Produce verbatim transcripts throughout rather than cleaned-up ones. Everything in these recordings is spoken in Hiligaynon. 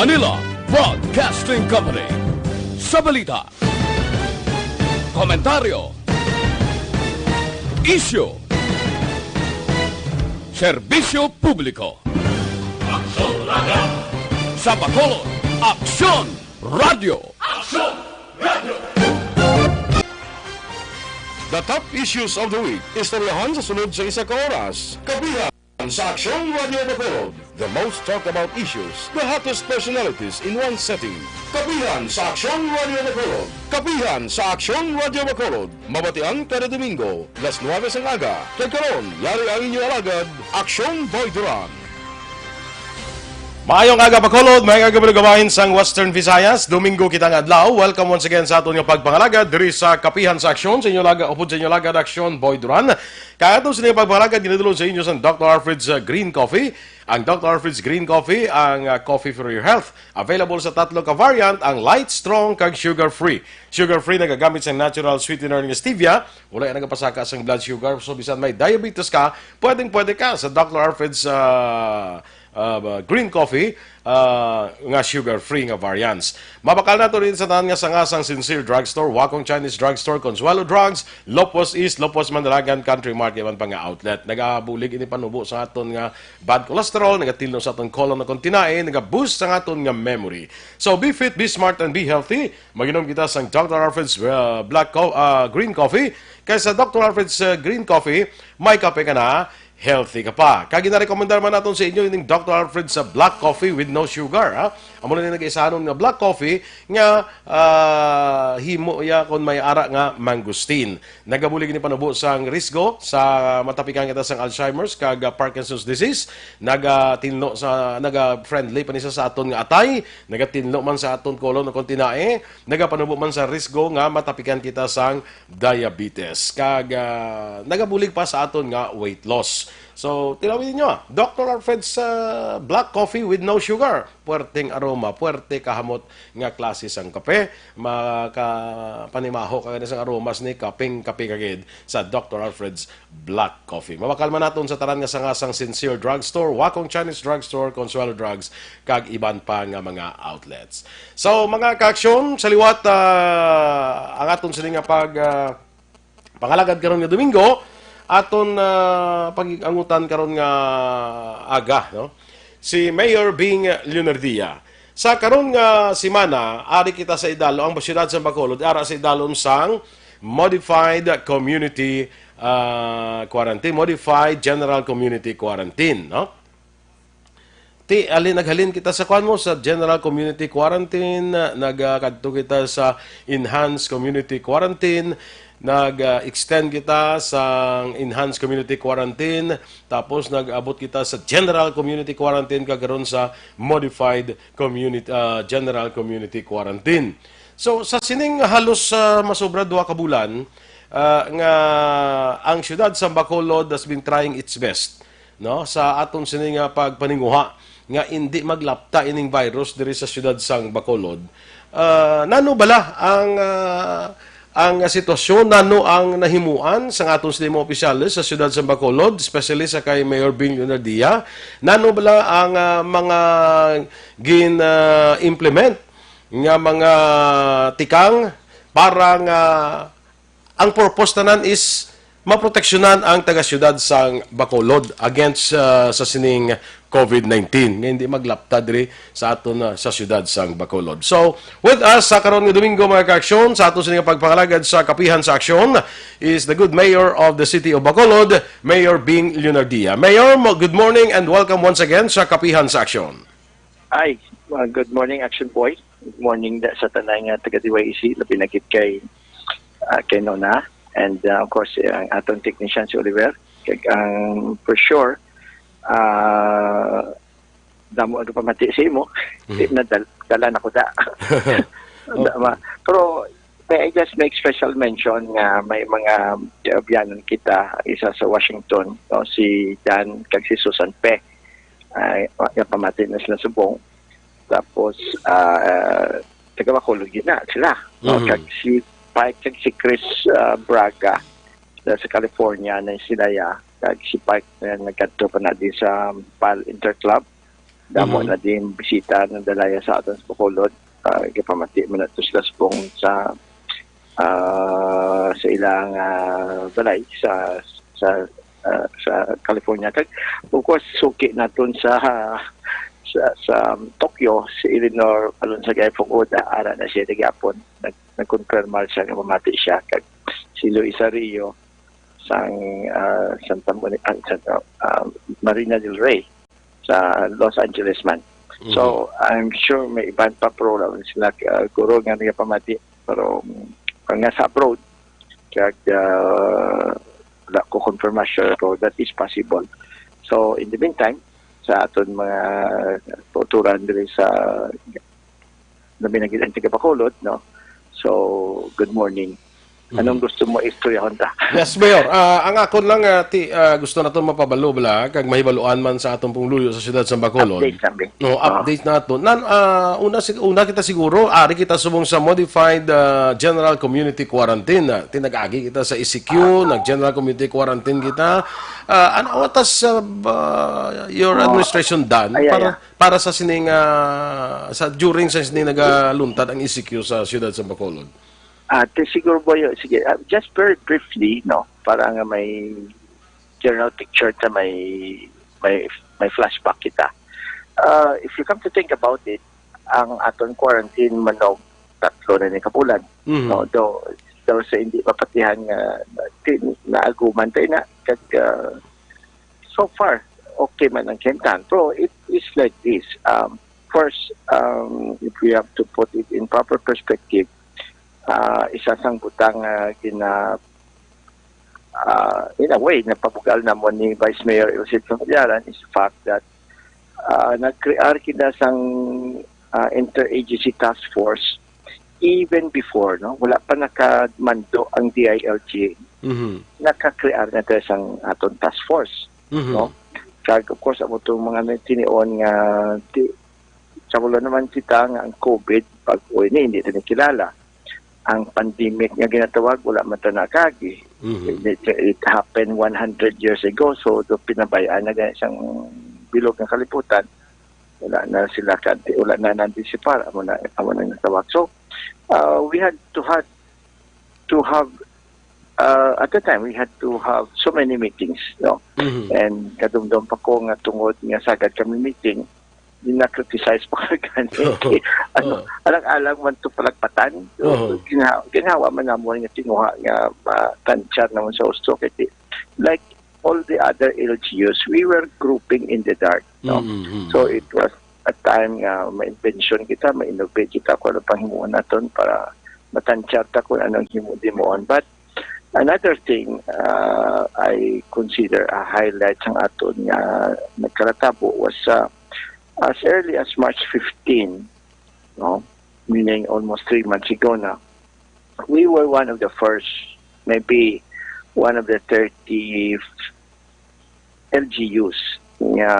Manila Broadcasting Company. Sa balita, komentaryo, isyu, serbisyo publiko. Aksyon Radio. Sa Bacolod, Aksyon Radio. Aksyon Radio. The top issues of the week. Istoryahan sa sunod sa isa ka oras. Kapihan sa Aksyon Radio Bacolod. The most talked about issues, the hottest personalities in one setting. Kapihan sa Aksyon Radio Bacolod. Kapihan sa Aksyon Radio Bacolod. Mabatian kada Domingo, las nuebe sang aga. Kag karon, yari ang inyo alagad, Aksyon Boy Duran. Maayong aga, Bacolod. Maayong aga, mga kabahin sang Western Visayas. Domingo kita nga adlaw. Welcome once again sa aton nga pagpangalagad diri sa Kapihan sa Aksyon, sa inyo laga, upod sa inyo lagad, Aksyon Boy Duran. Kaya ato sini pagpangalagad, ginadulog sa inyo sang Doctor Alfred's, uh, Green Coffee. Ang Doctor Alfred's Green Coffee, ang, uh, coffee for your health. Available sa tatlo ka variant, ang light, strong, kag sugar-free. Sugar-free, nagagamit sa natural sweetener nga stevia. Wala yan nagapasaka sang blood sugar. So, bisan may diabetes ka, pwedeng-pwede ka sa Doctor Alfred's, uh, uh, Green Coffee, uh, nga sugar-free nga variants. Mabakal nato rin sa tanan nga sanga sang Sincere Drugstore, Wakong Chinese Drugstore, Consuelo Drugs, Lopos East, Lopos Mandalagan, Country Mart, iban pa nga outlet. Nagabulig ini panubo sa aton nga bad cholesterol, nagatilno sa aton colon nga kon tinae, nagaboost sa aton nga memory. So, be fit, be smart, and be healthy. Mag-inom kita sang Doctor Alfred's, uh, Black Co-, uh, Green Coffee. Kay sa Doctor Alfred's, uh, Green Coffee, may kape ka na, healthy ka pa. Kag ginarekomendar man naton sa inyo ining Doctor Alfred's, uh, Black Coffee with no sugar, ha? Amo na ni nag-isanon nga black coffee nga, ah, himo iya kon may ara nga mangosteen. Nagabulig ni panubo sang risgo sa matapikan kita sang Alzheimer's kag, ah, Parkinson's disease. Nagatilno sa, naga-friendly pa ni sa, sa aton nga atay, nagatilno man sa aton kolon o kon tinae, nagapanubo man sa risgo nga matapikan kita sang diabetes. Kag, ah, nagabulig pa sa aton nga weight loss. So, tilawin ninyo, ah, Doctor Alfred's, ah, Black Coffee with no sugar. Puwerteng aroma, puwerte kahamot nga klase sang kape. Makapanimaho ka gani sang aromas ni kaping kape ka gid sa Doctor Alfred's Black Coffee. Mabakal man naton sa tanan nga sanga sang Sincere Drugstore, Wakong Chinese Drugstore, Consuelo Drugs, kag iban pa nga mga outlets. So, mga kaaksyon, sa liwat, ah, ang aton sini nga pag, ah, pangalagad karon nga Domingo, aton, ah, pag-angutan karon nga aga, no? Si Mayor Bing Leonardia. Sa karon nga semana, ari kita sa idalom, ang siyudad sa Bacolod, ara sa idalom sang modified community, ah, quarantine, modified general community quarantine, no? Ti, ali, naghalin kita sa kwan mo, sa general community quarantine, nagkadto kita sa enhanced community quarantine, nag-extend kita sa enhanced community quarantine, tapos nag-abot kita sa general community quarantine, kag karon sa modified community, ah, general community quarantine. So, sa sining halos, ah, masobra duha ka bulan, ah, nga ang siyudad sa Bacolod has been trying its best, no, sa aton sini nga pagpaninguha nga indi maglapta ining virus diri sa siyudad sang Bacolod. Ah, nano bala ang, ah, ang sitwasyon, nano ang nahimuan sa aton sini mga opisyales sa siyudad sang Bacolod, especially sa kay Mayor Bing Leonardia? Nano bala ang, ah, mga gin, ah, implement nga mga tikang para nga ang purpose tanan is maproteksyonan ang taga-siyudad sang Bacolod against, uh, sa sining COVID nineteen nga hindi maglapta diri sa aton, uh, sa siyudad sang Bacolod. So, with us sa karon nga Domingo, mga kaaksyon, sa aton sini nga pagpangalagad sa Kapihan sa Aksyon is the good mayor of the city of Bacolod, Mayor Bing Leonardia. Mayor, mo-, good morning and welcome once again sa Kapihan sa Aksyon. Ay, uh, good morning, Action Boy. Good morning da, sa tanan nga taga D Y E C, labi na gid kay, uh, kay Nona. And, uh, of course, uh, ang aton technician si Oliver. Kag ang, for sure, uh, damo ang pamati sa imo. Mhm. Di, nadal-, dala na ko da. Oh. Da, ma-, pero may I just make special mention nga may mga, uh, biyanan kita, isa sa Washington, no, si Dan kag si Susan Pe. Ay, wa-, ya pamati na sila subong. Tapos, ah, taga Bacolod yun na sila, no? Mhm. Kag si Pike, kag si Chris, ah, Braga, na sa California na sila, ya. Kag si Pike, eh, nagkadto pa na di sa Pal Interclub. Damo Mhm. na din bisita ng dalaya sa aton sa Bacolod. Ah, gipamati man nato sila subong sa, ah, sa ilang, ah, balay sa, sa, ah, sa California. Kag, of course, suki naton sa, sa, sa Tokyo, si Eleanor Alonso Gaifong Oda, ara na siya nagyapon. Nag-, nagkonfirmar siya nga mamati siya. Kag si Luisa Rio sang, ah, Santa Monica, ah, Santa, ah, Marina del Rey sa Los Angeles man. So, I'm sure may iban pa program sila, ah, guro nga nagapamati, pero, um, nga sa abroad, kag, ah, wala ko confirmation, pero that is possible. So, in the meantime, sa aton mga tuturan diri sa labi na gid ang taga Bacolod, no? So, good morning. Anong gusto mo istoryahon ta? Yes, Mayor. Ah, ang akon lang, ah, ti, ah, gusto naton mapabalo bala, kag mahibaluan man sa aton pong luyo sa siyudad sa Bacolod. Update kami. No, Oo. Update naton. Nan, ah, una, sig-, una kita siguro, ari kita subong sa modified, ah, general community quarantine. Ah, tinag-agi kita sa E C Q, nag-general community quarantine kita. Ah, ano, what has, ah, ba, your Oo. administration done Ay, ay, para, ay. para sa sining, ah, sa, during sa sining nagaluntad ang E C Q sa siyudad sa Bacolod? Ah, ti siguro, Boy, sige, ah, just very briefly, no, para nga may general picture ta, may, may, may flashback kita. Ah, if you come to think about it, ang aton quarantine manog tatlo na ni kabulan. Mhm. No, do, do sa hindi mapatihan nga ti-, naaguman tayo na, kag, ah, so far, okay man ang kahimtang. Pero it is like this. Um, first, um, if we have to put it in proper perspective, ah, isa sang butang nga gina-, ah, in a way, napabugal namon ni Vice Mayor Elcid Familiaran is the fact that, ah, nag-crear kita sang, ah, interagency task force even before, no? Wala pa nakamando ang D I L G, Mhm. naka-crear na tayo sang aton task force, Mhm. no? Kag, of course, amo tong mga nagtinion nga ti-, sa wala naman kita nga ang COVID, pag, o ini, hindi ta nakilala. Ang pandemic nga ginatawag, wala man ta nakagi. Mhm. It, it happened one hundred years ago, so do pinabayaan na gani sang bilog nga kalibutan. Wala na sila ka-, wala na na-anticipar, amo na, amo na natawag. So, uh, we had to had to have, uh, at the time, we had to have so many meetings, no? Mhm. And kadumdom pa ko nga tungod nga sagad kami meeting, di na-criticize pa ka gani. Oo. Ano, Oo. alang-alang man to palagpatan. So, Oo. ginha-, ginhawa man namon nga tinguha nga matansyar namon sa husto. Kay di, like all the other L G Us, we were groping in the dark, no? Mm, mm, mm. So, it was a time nga ma-invention kita, ma-innovate kita kung ano pang himuon naton para matansyar ta kung anong himo-, himuon. But another thing, uh, I consider a highlight sang aton nga nagkalatabo was, uh, as early as March fifteen, no? Meaning almost three months ago na, we were one of the first, maybe one of the thirty L G Us nga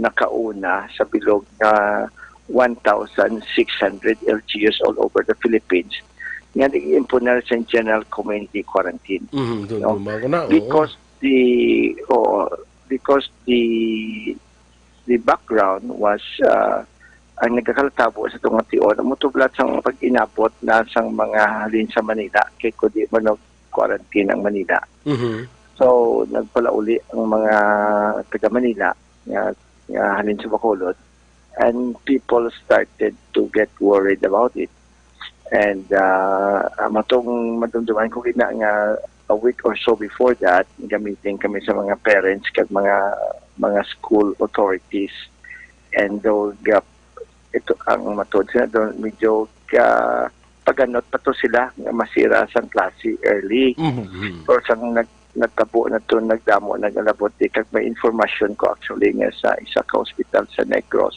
nakauna sa bilog nga one thousand six hundred L G Us all over the Philippines nga nag-imponer sa general community quarantine. Mhm, doon, No? Dumako na, oo. Because the, oh, because the, the background was, uh, ang nagkakalatabo sa tunga tion, amo tublat sang pag-inabot na sang mga halin sa Manila, kay kundi mo quarantine ang Manila. Mhm. So, nagpalauli ang mga taga Manila nga, nga halin sa Bacolod, and people started to get worried about it. And, uh, matong madumduman ko gina nga a week or so before that, gamitin kami sa mga parents kag mga, mga school authorities. And though, ga-, ito ang matod sila doon, medyo ga-, paganot pa to sila nga masira sang klase early. Mhm, mhm. Pero sang nag-, nagtabo na to, nagdamo, nagalabot di, kag may information ko actually nga sa isa ka hospital sa Negros,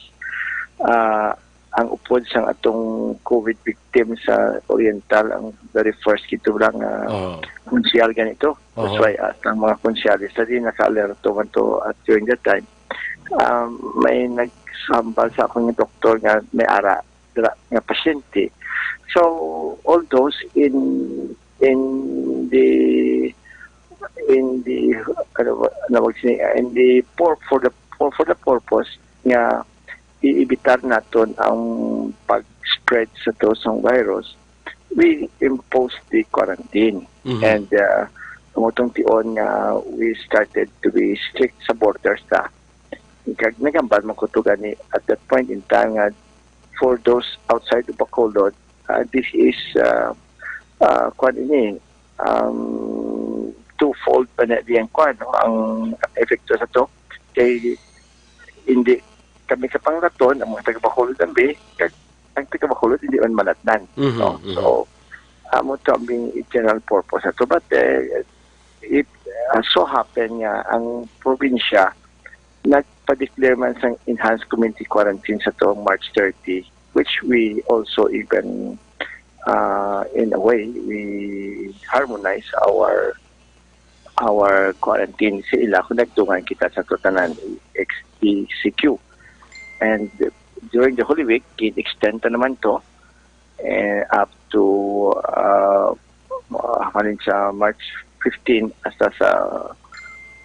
ah, ang upod sang atong COVID victim sa Oriental, ang very first kito lang, ah, Oo. konsyal ganito. That's Oo. why, ah, ang mga konsyales na din naka-alerto man to at during that time. Um, may nagsambal sa akong doktor nga may ara dira nga pasyente. So, all those in, in the, in the, ano ba, ano ba sini-, in the, for, for the, for, for the purpose nga iibitar naton ang pag-spread sa to sang virus, we impose the quarantine. Mhm. And, uh, amo tong tion nga we started to be strict sa borders ta. Kag nagambal man ko to gani at that point in time nga for those outside of Bacolod, uh, this is, uh, uh, kwan ini, um, twofold pa na di ang kwan, no? Ang epekto sa to, kay hindi kami kapanglaton, ang mga taga Bacolod ang bi, kag ang taga Bacolod hindi man malatnan, Mhm, no? mhm. So, amo to ang bing general purpose na to. But, uh, it, uh, so happen nga ang probinsya nagpa-declare man sang enhanced community quarantine sa tuong March thirty, which we also even, uh, in a way, we harmonize our our quarantine sa ila kung nagdungan kita sa to tanan, E C Q. And during the Holy Week, gin-extend ta naman to, eh, up to, uh, uh, halin sa March fifteen hasta sa,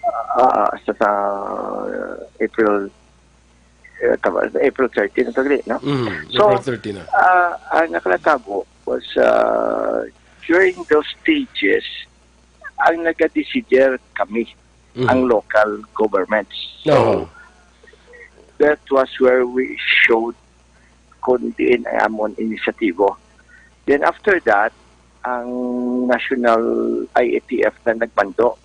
uh, hasta sa April, uh, tama, April thirteen, ito, no? Mm, So, April thirteen na. Uh, ang nakalatabo was, uh, during those stages, ang nagadesider kami, Mhm. ang local governments. So, Oo. that was where we showed kung diin ang amon inisyatibo. Then after that, ang national I A T F na nagmando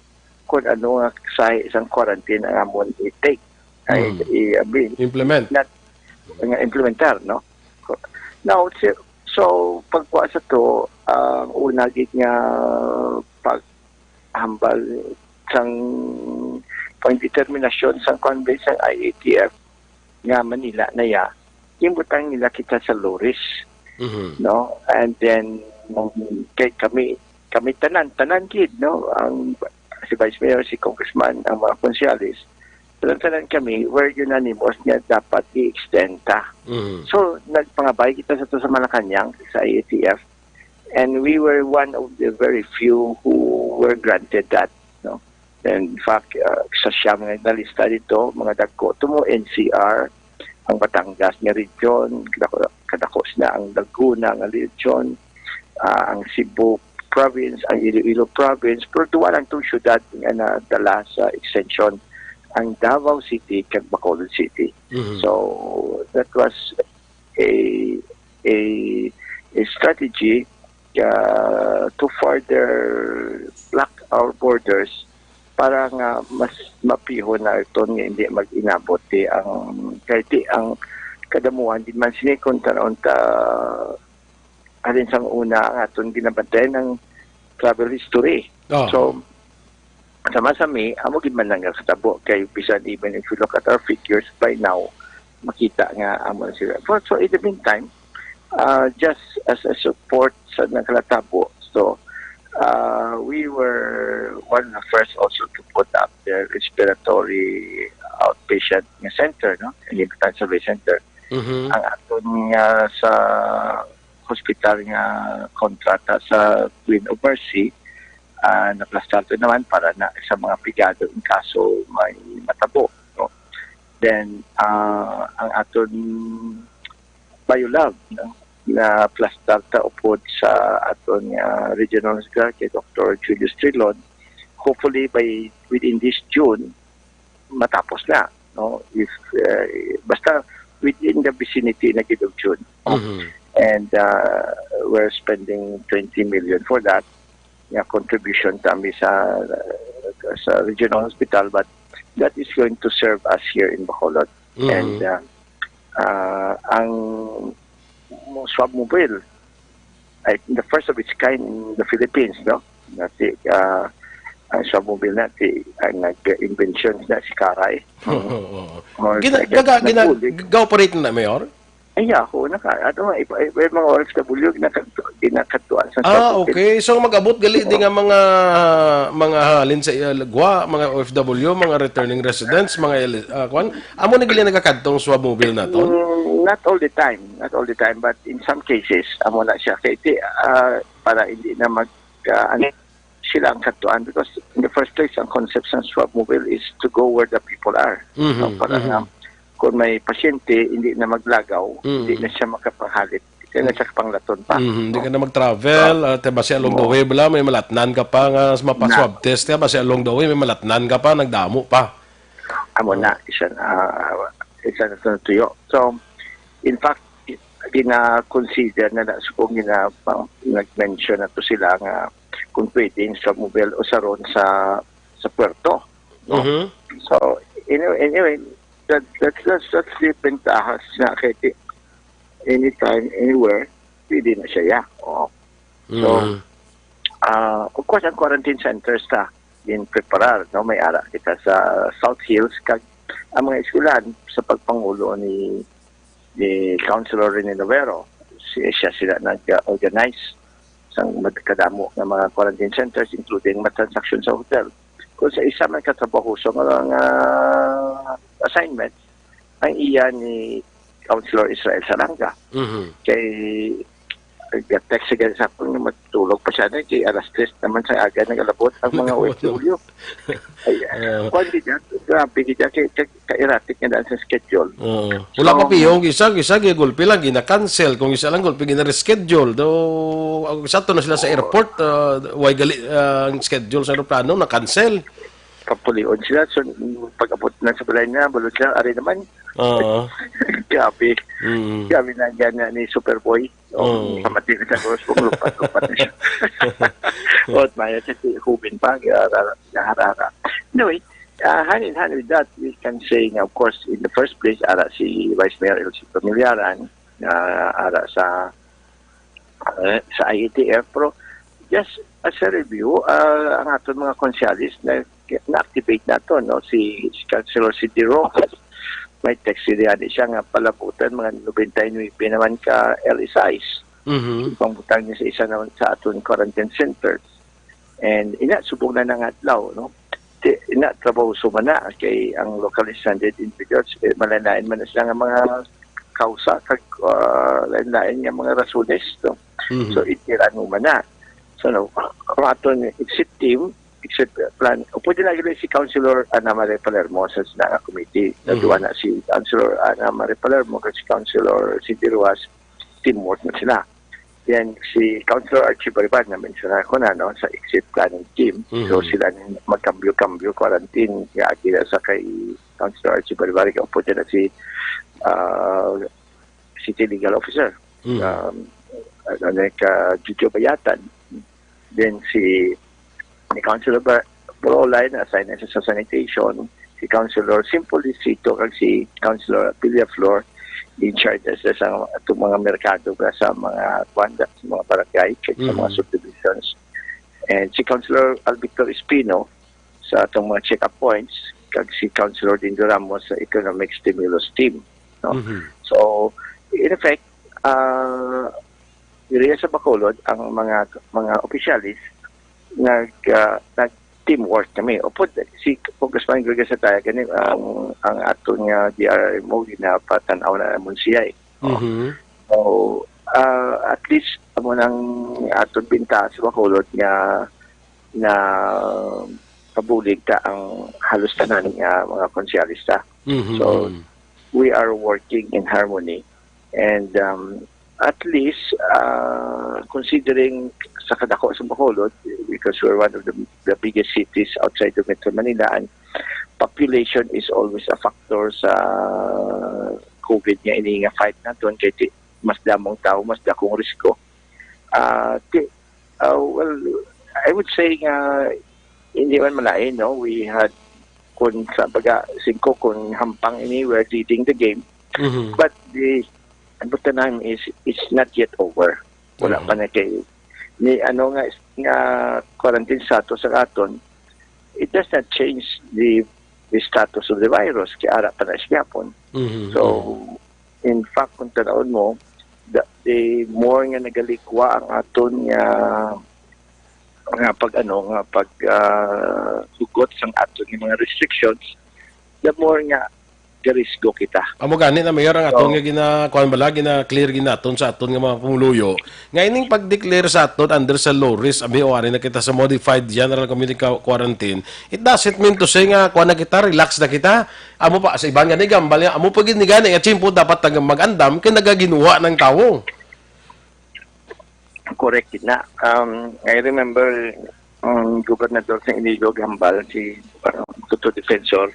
kung ano nga sa isang quarantine ang amon i-take. Ay, Mm. i-, I mean, Implement. not, nga implementar, no? Now, si-, so, pagkuha sa to, ang una gid nga paghambal sang pangdeterminasyon sang convoy sang I A T F nga Manila na ya, gibutang nila kita sa Loris, Mhm. no? And then, um, kay kami, kami tanan, tanan gid, no? Ang si Vice Mayor, si Congressman, ang mga konsehales, tanan-tanan kami were unanimous nga dapat i-extend ta. Mhm. So, nagpangabay kita sa to sa Malacañang, sa I A T F, and we were one of the very few who were granted that, no? And in fact, uh, sa siyam nga nalista dito, mga dagko, tumo N C R, ang Batangas nga region, kadako, kadako sina ang Laguna nga region, ah, ang Cebu province, ang Iloilo province, pero duwa lang tong syudad nga nadala sa extension, ang Davao City kag Bacolod City. Mhm. So, that was a, a, a strategy, uh, to further lock our borders para nga mas mapihon naton nga hindi mag-inabot ti ang, kay ti ang kadamuhan din man sini kung tan-on ta, alin sang una ang aton ginabantayan ang travel history. Oh. So, sama sa mi, amo gid man lang nga katabo kay bisan even if you look at our figures by now, makita nga amo na sila. So, so in the meantime, uh, just as a support sa nagkalatabo, so, uh, we were one of the first also to put up the respiratory outpatient nga center, no? Ang Tan Survey Center. Mhm. Ang aton nga sa hospital nga kontrata sa Queen of Mercy, ah, naplastar to naman para na sa mga pigado in kaso may matabo, no? Then, ah, ang aton BioLab, no? Na plastar ta upod sa aton, ah, regional hospital kay Doctor Julius Trilon. Hopefully, by within this June, matapos na, no? If, uh, basta within the vicinity na gid of June. Mhm. And, uh, we're spending twenty million for that. Nga contribution kami sa, sa regional hospital, but that is going to serve us here in Bacolod. Mhm. And, uh, uh, ang swab mobile, I think the first of its kind in the Philippines, no? Nati, ah, ang swab mobile nati, ang nag-invention na si Karay. Oo. Or Gina-, second, gaga-, gina-, nagbulig. Ga-operate na, Mayor? Ay, ako, naka, ato nga, iba, iba yung mga O F W, nakadto-, ginakadtuan sa Ah, swab mobile. Okay. So, mag-abot gali di Oo. nga mga, mga halin sa, uh, Lagwa, mga O F W, mga returning residents, mga L-, ah, kwan? Amo na gali nagakadtong swab mobile naton? Mm, not all the time, not all the time, but in some cases, amo na siya. Kay ti, ah, para hindi na mag, ah, ano, sila ang katuan, because in the first place, ang concept sa swab mobile is to go where the people are. Mhm, No, para mhm. nga, kung may pasyente, hindi na maglagaw, Mm. hindi na siya makapanghalit, hindi na siya kapanglaton pa. Mm, hindi ka na mag-travel, at basi along the way, bala, may malatnan ka pa nga sa mapa-swab test ka, basi along the way, may malatnan ka pa, nagdamo pa. Amo na, isa na, ah, isa na sa natuyo. So, in fact, gina-consider na na, subong gina-, nag-mention na to sila nga kung pwede sa mobile o saron sa, sa puerto, no? Mhm. So, anyway, anyway, that, that's, that's, that's the bentaha na kay ti-, anytime, anywhere, pwede na siya, ya. Oo. So, Mm. ah, of course, ang quarantine centers ta in preparar, no? May ara kita sa South Hills, kag ang mga eskwelahan sa pagpangulo ni, ni Councilor Rene Novero, si, siya sila nag-organize sang madkadamo nga mga quarantine centers, including mga transaksyon sa hotel. Kung sa isa man ka trabahoso nga, nga assignment, ang iya ni Councilor Israel Salanga. Mhm. Kay, nag-text siya sa akon nga matulog pa siya na, kay alas tres naman sa aga nagalabot ang mga Nag-abot na. O F W. Ay, Ah. Kwan gid yan. Grabe gid yan. Kay, kay, ka-erratic nga daan sa schedule. Oo. Wala So, pa piyong isa, isa, gulpi lang, gina-cancel. Kung isa lang, gulpi, gina-reschedule. Do, ang isa to na sila sa Oo. airport, ah, way gali, ah, ang schedule sa aeroplano, na-cancel. Kapulion sila. So, pag-abot na sa balay na, bulod sila, ari naman. Oo. Grabe. Mm. Grabe na yan na ni Superboy. O, Oo. Kamati na siya, gusto ko, lupat-lupat na siya. Ot, maya siya, si Hubin pa, gaharara, gaharara. Anyway, uh, hand in hand with that, we can say nga, of course, in the first place, ara si Vice Mayor Elsie Familiaran, uh, ara sa, uh, sa I A T F, pero just as a review, uh, ang aton mga konsyalis na na-activate nato, no? Si, si Councilor Cindy Rojas, may text siya, di siya nga palabutan, mga nobenta y nuebe naman ka L S Is. Mhm. Pangbutang niya sa isa naman sa aton quarantine center. And ina, subong na nangadlaw, no? Ti-, ina, trabaho sumana kay ang locally stranded individuals, eh, malalain man na sila nga mga kausa, kag, ah, lain-lain nga mga rasones, no? Mhm. So, itira mo man na. So, no, ang aton exit team, exit plan, o pwede na gid si Councilor Ana Maria Palermo sa, sa nga committee. Mhm. Naduwa na si Councilor Ana Maria Palermo kag si Councilor Cindy Ruas, teamwork na sila. Then si Councilor Archie Baribar, na mention ko na, no, sa exit planning team. So, Mhm. sila ni magkambyo-kambyo, quarantine, ya, agi na sa kay Councilor Archie Baribar, kay pwede na si, ah, city legal officer. Mhm. Um, ano, ka Jojo Bayatan. Then si, ni Councilor Ba-, Borolay, na-assign na siya sa sanitation. Si Councilor Simple Distrito, kag si Councilor Villaflor, in charge na sila sa atong mga merkado, sa mga kwan, sa mga barangay, kag sa mga Mhm. subdivisions. And si Councilor Alvictor Espino sa atong mga check-up points, kag si Councilor Dindo Ramos sa economic stimulus team, no? Mhm. So, in effect, ah, diri sa Bacolod, ang mga, mga opisyalis nag, ah, nag-teamwork kami. Upod si Congressman Gregory Sataya, gani ang, ang aton nga D R R M O, ginapatan-aw na namon siya, eh. Oh. Mhm. So, ah, at least, amo nang aton bintaha sa Bacolod nga, nga kabulig ta ang halos tanan nga mga konsyalis ta. Mhm, So, mhm. we are working in harmony. And, um, at least, ah, considering sa kadako sa Bacolod, because we're one of the, the biggest cities outside of Metro Manila, and population is always a factor sa COVID nga ini nga fight naton, kay ti-, mas damong tao, mas dakong risko. Ah, ti-, ah, well, I would say nga hindi man malain, no? We had, kung sa baga, singko, kung hampang ini, we're leading the game. Mhm. But the, but the time is, it's not yet over. Wala Mhm. pa na kay, ni ano nga, nga quarantine status sa aton, it does not change the, the status of the virus, kay ara pa na siya pon. Mhm, So, mhm. in fact, kung tanawon mo, the, the more nga nagaligwa ang aton nga, nga pag, ano, nga pag, ah, hugot sang aton nga mga restrictions, the more nga garisgo kita. Amo gani na, Mayor, ang aton So, nga gina-, kuwan bala, gina-clear ginaton sa aton nga mga pumuluyo. Nga ining pag-declare sa aton under sa low risk, abi, o ari na kita sa modified general community qua-, quarantine, it doesn't mean to say nga kuwan na kita, relax na kita. Amo pa, sa iban gani, gambal nga, amo pa gid ni gani nga tiyempo dapat nag-, mag-andam kay nagaginuha ng tawo. Correct na. Um, I remember, um, Gobernador sa Iloilo gambal si, uh, Toto Defensor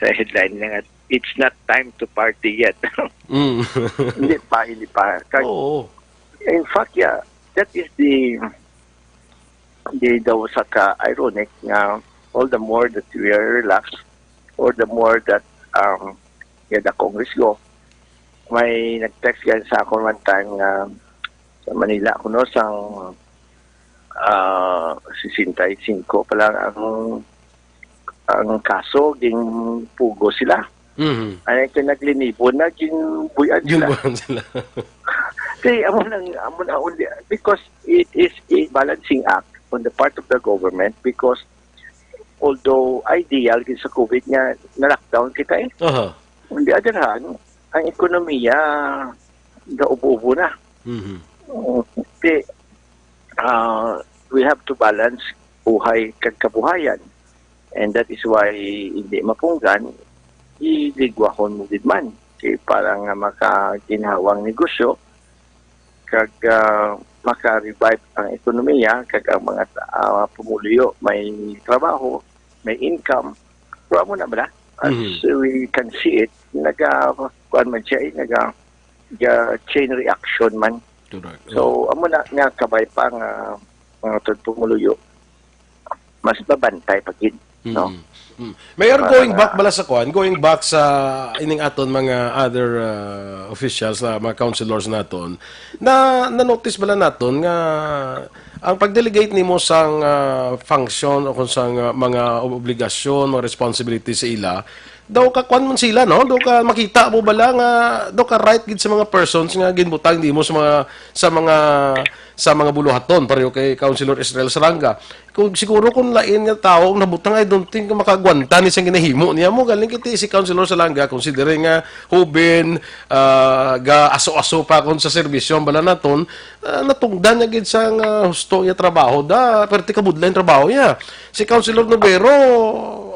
sa headline niya nga, "It's not time to party yet." Mm. Hindi pa, hindi pa. Kag-, Oo. In fact, yeah, that is the, the, the usa ka ironic nga all the more that we are relaxed, or the more that, um, yeah, the Congress go. May nag-text yan sa akon one time nga sa Manila, kuno sang, ah, sesenta y cinco pa lang ang, ang kaso, ginpugos sila. Mhm. Ay, kay naglinibo na, ginbuy-an sila. Ginbuy-an sila. Kay amo nang, amo na, only, because it is a balancing act on the part of the government, because although ideal gid sa COVID nga na-lockdown kita eh. Aha. On the other hand, ang ekonomiya gaubo-ubo na. Mhm. Mm, di, ah, we have to balance buhay kag kabuhayan. And that is why hindi mapunggan, iligwahon mo gid man. Kay para nga makaginhawang negosyo, kag, ah, maka-revive ang ekonomiya, kag ang mga, ah, pumuluyo may trabaho, may income. Pero amo na ba na? As Mhm. we can see it, naga, kuwan man siya, eh, naga, ga chain reaction man. Correct. So, amo na nga kabay pa nga mga tod pumuluyo, mas mabantay pa gid, no? Mm. Mm. Mayor, para going back nga bala sa kuan, going back sa ining aton mga other, uh, officials, na mga councilors naton, na na-notice bala naton nga ang pag-delegate nimo sang, uh, function o kung sang, uh, mga obligasyon, mga responsibility sa ila, daw ka kuan man sila, no? Daw ka makita mo bala nga daw ka right gid sa mga persons nga ginbutang nimo sa mga, sa mga, sa mga buluhaton, pareho kay Councilor Israel Salanga. Kung siguro kung lain nga tawo ang nabutang, I don't think nga makagwanta ni sang ginahimo niya mo. Galing kiti si Councilor Salanga, considering nga hubin, ah, ga aso-aso pa kon sa serbisyo ang bala naton, ah, natungdan niya gid sang, ah, husto niya trabaho da, perte kabudlay ang trabaho niya. Si Councilor Nobero,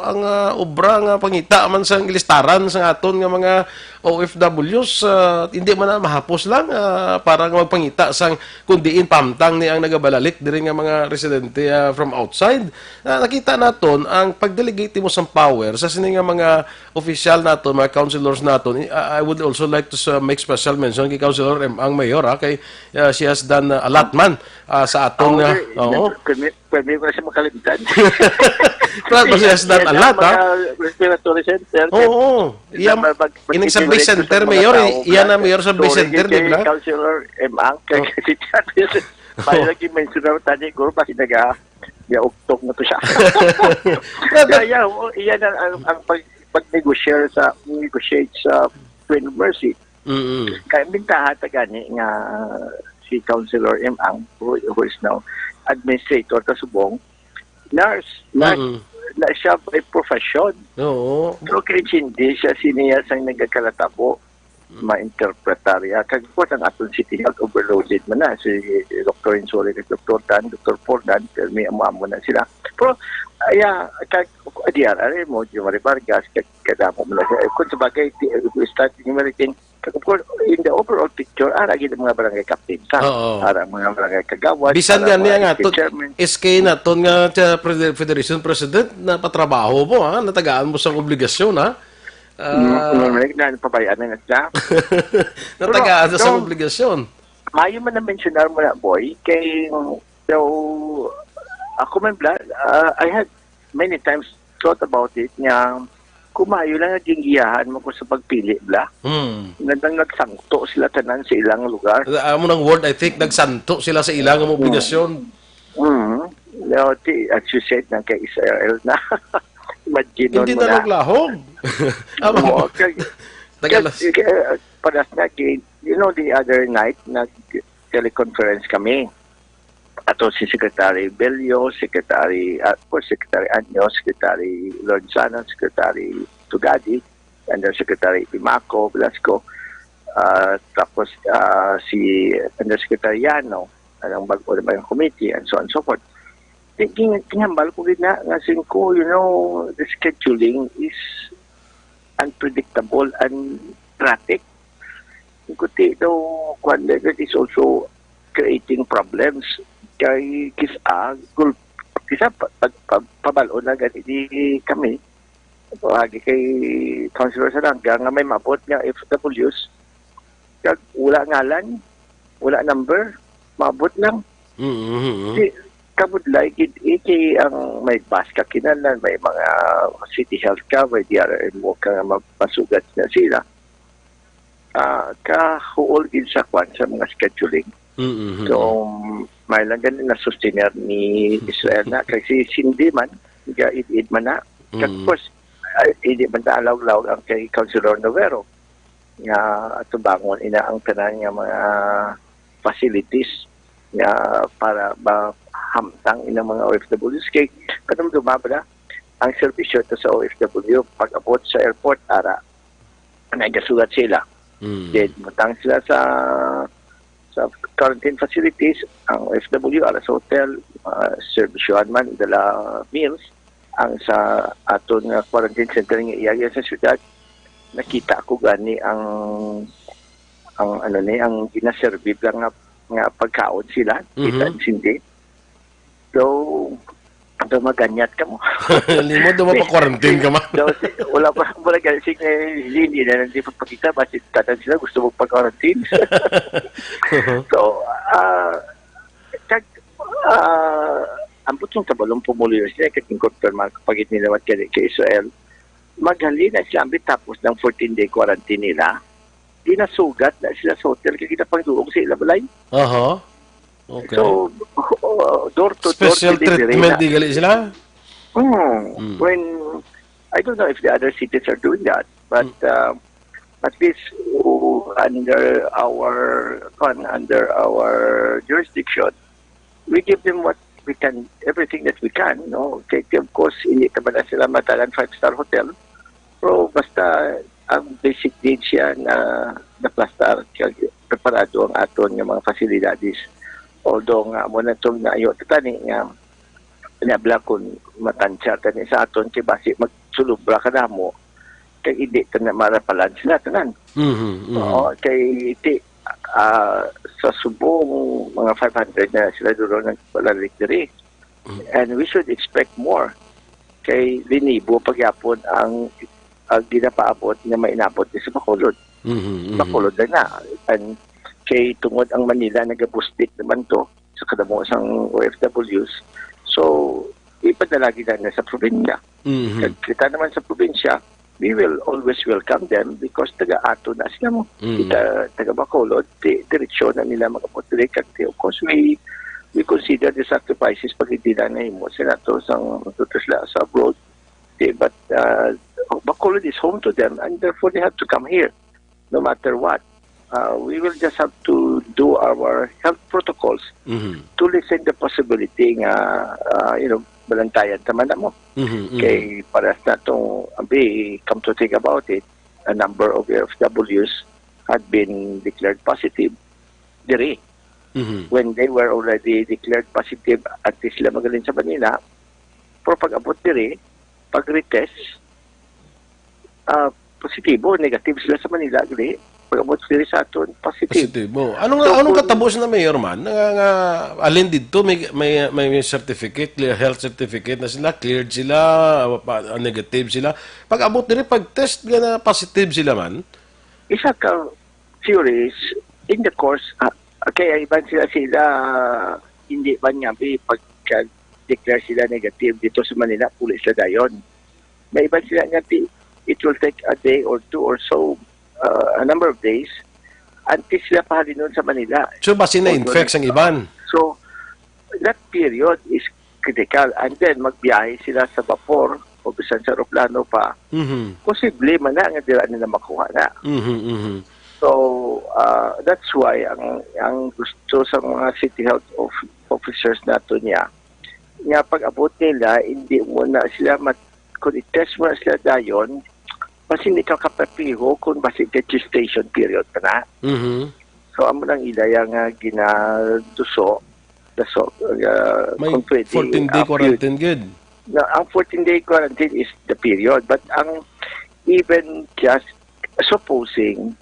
ang, ah, obra nga pangita man sang ilistaran sang aton nga mga O F Ws, ah, hindi man na mahapos lang, ah, para nga magpangita sang kun diin pamtang ni ang nagabalalik diri nga mga residente, ah, from outside. Ah, nakita naton ang pag-delegate mo sang power sa sini nga mga opisyal naton, mga councilors naton. I, I would also like to sa, make special mention kay Councilor M. Ang Mayor, ah, kay, ah, she has done, ah, a lot man, ah, sa aton, Ako, ah, sir, oo. Permi, permi ko na siya makalimtan. Brad, she has done a lot, ah. Mga respiratory center, Oo. Iya, mag-, mag-, ining sa Bay Center, Mayor, iya na, Mayor, sa Bay Center, di ba? Councilor M. Ang kay Oh. Kasi dati, may Oh. lagi mention na tani, guro, basi naga, ya, uktok na to siya. Brad, Kaya, oh, iyan ang, ang, ang pag-, pag-negotiate sa, negotiate sa Queen of Mercy. Mm-mm. Kaya ang bintaha ta gani nga si Councilor M. Ang, who, who is now administrator ta subong, nurse, nurse Mm-mm. na siya by profession. Oo. Pero kay hindi siya siniya sang nagakalatabo, Mm. ma-interpretarya. Kag of course, ang aton City Health overloaded man na. Si Doktor Insuri, kag Doktor Dan, Doktor Pordan, pero may amo-amo na sila. Pero, aya, kag, D R R mo, Jomari Vargas, kag, kadamo mo na siya. Eh, kung sa bagay, di, we start enumerating, kag of course, in the overall picture, ara gid ang mga barangay captain sa, Oo. ara ang mga barangay kagawad, Bisan ara nga ang niya mga nga, S K to, chairman. S K naton nga sa pre-, Federation President, napatrabaho mo, ha? Natagaan mo sang obligasyon, ha? Ah, Mm, mm, na, napabayaan na na siya. Natagaan Pero, sa sang so, obligasyon. Maayo man na mensionar mo na, boy, kay, so, ako man, bla-, ah, I had many times thought about it, nga kumayo lang nga ginggiyahan mo ko sa pagpili, bla. Hmm. Nandang nagsangto sila tanan sa ilang lugar. Amo nang word, I think, nagsanto sila sa ilang Hmm. obligasyon. Hmm. Now, ti-, as you said, nang kay Israel na. Imagine Hindi mo na na. lahlahog. Amo. Oo, kay, Taga kay, las- kay, uh, padas na, kay, you know, the other night, nag-teleconference kami. Ato si Secretary Bello, Secretary, ah, of course, Secretary Anyo, Secretary Lorenzana, Secretary Tugadi, Undersecretary Pimaco Velasco, ah, tapos, ah, si Undersecretary Yano, ang bag-o naman nga committee, and so on and so forth. Di, ging-, ginhambal ko gid na nga singko, you know, the scheduling is unpredictable and erratic. Kuti daw, kwan, that is also creating problems. Kay kis-, ah, gul-, kisa pa, pa, pa, pabal-on na gani di kami, agi kay Councilor Salanga nga may maabot nga F Ws, kag wala ngalan, wala number, maabot lang. Mm-hmm. Di, kabudlay gid, eh, kay ang may bus ka kinahanglan, may mga city health ka, may D R R M O ka nga ma-, masugat na sila. Ah, kahuol gid sa kwan sa mga scheduling. Mm-hmm. So, may lang gani na sustener ni Israel na, kay si Cindy man, ga-id-id man na. Kag, mm, of course, ay, hindi man ta alawlaw ang kay Councilor Novero nga atubangon ina ang tanan nga mga facilities nga para mahamtang inang mga O F Ws. Kay kanang dumabra ang serbisyo to sa O F W pag-abot sa airport, ara, nagasugat sila. Mm. Then, butang sila sa sa quarantine facilities, ang O F W, ara sa hotel, ah, serbisyohan man, dala meals, ang sa aton nga quarantine center nga iya sa syudad, nakita ko gani ang, ang ano ni, ang ginaserve lang nga, nga pagkaon sila, kita, mhm, sindi. So, daw maganyat ka mo. Limod daw mapa-quarantine ka, ma. Daw, si-, wala pa, wala ka, si, eh, hindi na lang di papakita, basi tanan sila gusto mo pa-quarantine. So, ah, kag, ah, ang putong tabalong pumuloy sila, kag incorporate mga kapagid nila, wat kay, kay Israel, maghalin na sila, ambit tapos ng fourteen-day quarantine nila, ginasugat na sila sa hotel, kay ginapangduog sa ilang balay. Aha. Okay. So, uh, door to door delivery treatment na. Di gali sila? Hmm. Mm. When, I don't know if the other cities are doing that, but, mm, uh, at least, uh, under our, kuwan, under our jurisdiction, we give them what we can, everything that we can, no? Kay, kay of course, hindi naman na sila matagan five-star hotel. Pero basta ang basic needs siya na naplastar, kag preparado ang aton nga mga facilities. Although nga mo na itong naayo tani nga nabla kung matansya tani sa aton kay basi magsulubra ka damo kay hindi ta na marapalan sila tanan. Mhm, mhm. Oo, kay iti, ah, sa subong mga five hundred na sila duro nagpalalit diri. Mm. And we should expect more. Kay linibo pagyapon ang, ang ginapaabot nga mainabot ni sa Bacolod. Mhm, mhm. Bacolod na na. And kay tungod ang Manila nagabustik naman to sa kadamo sang O F Ws. So, ipadalagi na na sa probinsya. Mhm. Kag kita naman sa probinsya, we will always welcome them because taga ato na sila mo. Mm. Kita, taga Bacolod, di, diretsyo na nila mag-abot diri. Kag, of course, we, we consider the sacrifices pag hindi na nahimo sila to sang, to sila sa abroad. Di, but, uh, Bacolod is home to them and therefore they have to come here no matter what. Uh, we will just have to do our health protocols, mhm, to lessen the possibility nga, uh, you know, balantayan ta man na mo. Mhm, mhm. Kay parehas na itong, abi, come to think about it, a number of F Ws had been declared positive diri. Mhm. When they were already declared positive, at least sila magalin sa Manila, pero pag-abot diri, pag-retest, ah, positibo, negative sila sa Manila, diri. Pag-abot diri sa aton, positive. Positibo. Anong, so, anong kung katabo sa na, Mayor, man? Nga, nga, alin dito may, may, may certificate, health certificate na sila, cleared sila, pa, negative sila. Pag-abot diri, pag-test nga na positive sila man? Isa ka theories in the course, ah, kaya iban sila, sila, hindi man nga, bi, pagka-declare sila negative dito sa Manila, puli sila dayon. May iban sila nga, ti-, it will take a day or two or so, uh, a number of days, until sila pahalinon sa Manila. So, basi na-infect sang iban? So, that period is critical. And then, magbiyahe sila sa bapor o bisan sa aeroplano pa. Mhm. Posible man na nga dira nila makuha na. Mhm, mhm. So, uh, that's why ang, ang gusto sa mga city health of-, officers nato niya, nga pag-abot nila, hindi mo na sila mat-, kung i-test mo na sila dayon, Basi hindi ka kapapiho kung basi ka gestation period ka na. Mhm. So, amo lang ila yang, ah, ginaduso, daso, ah, May kung pwede, fourteen-day ah, period. Quarantine, good. Na, ang fourteen-day quarantine is the period, but ang even just supposing,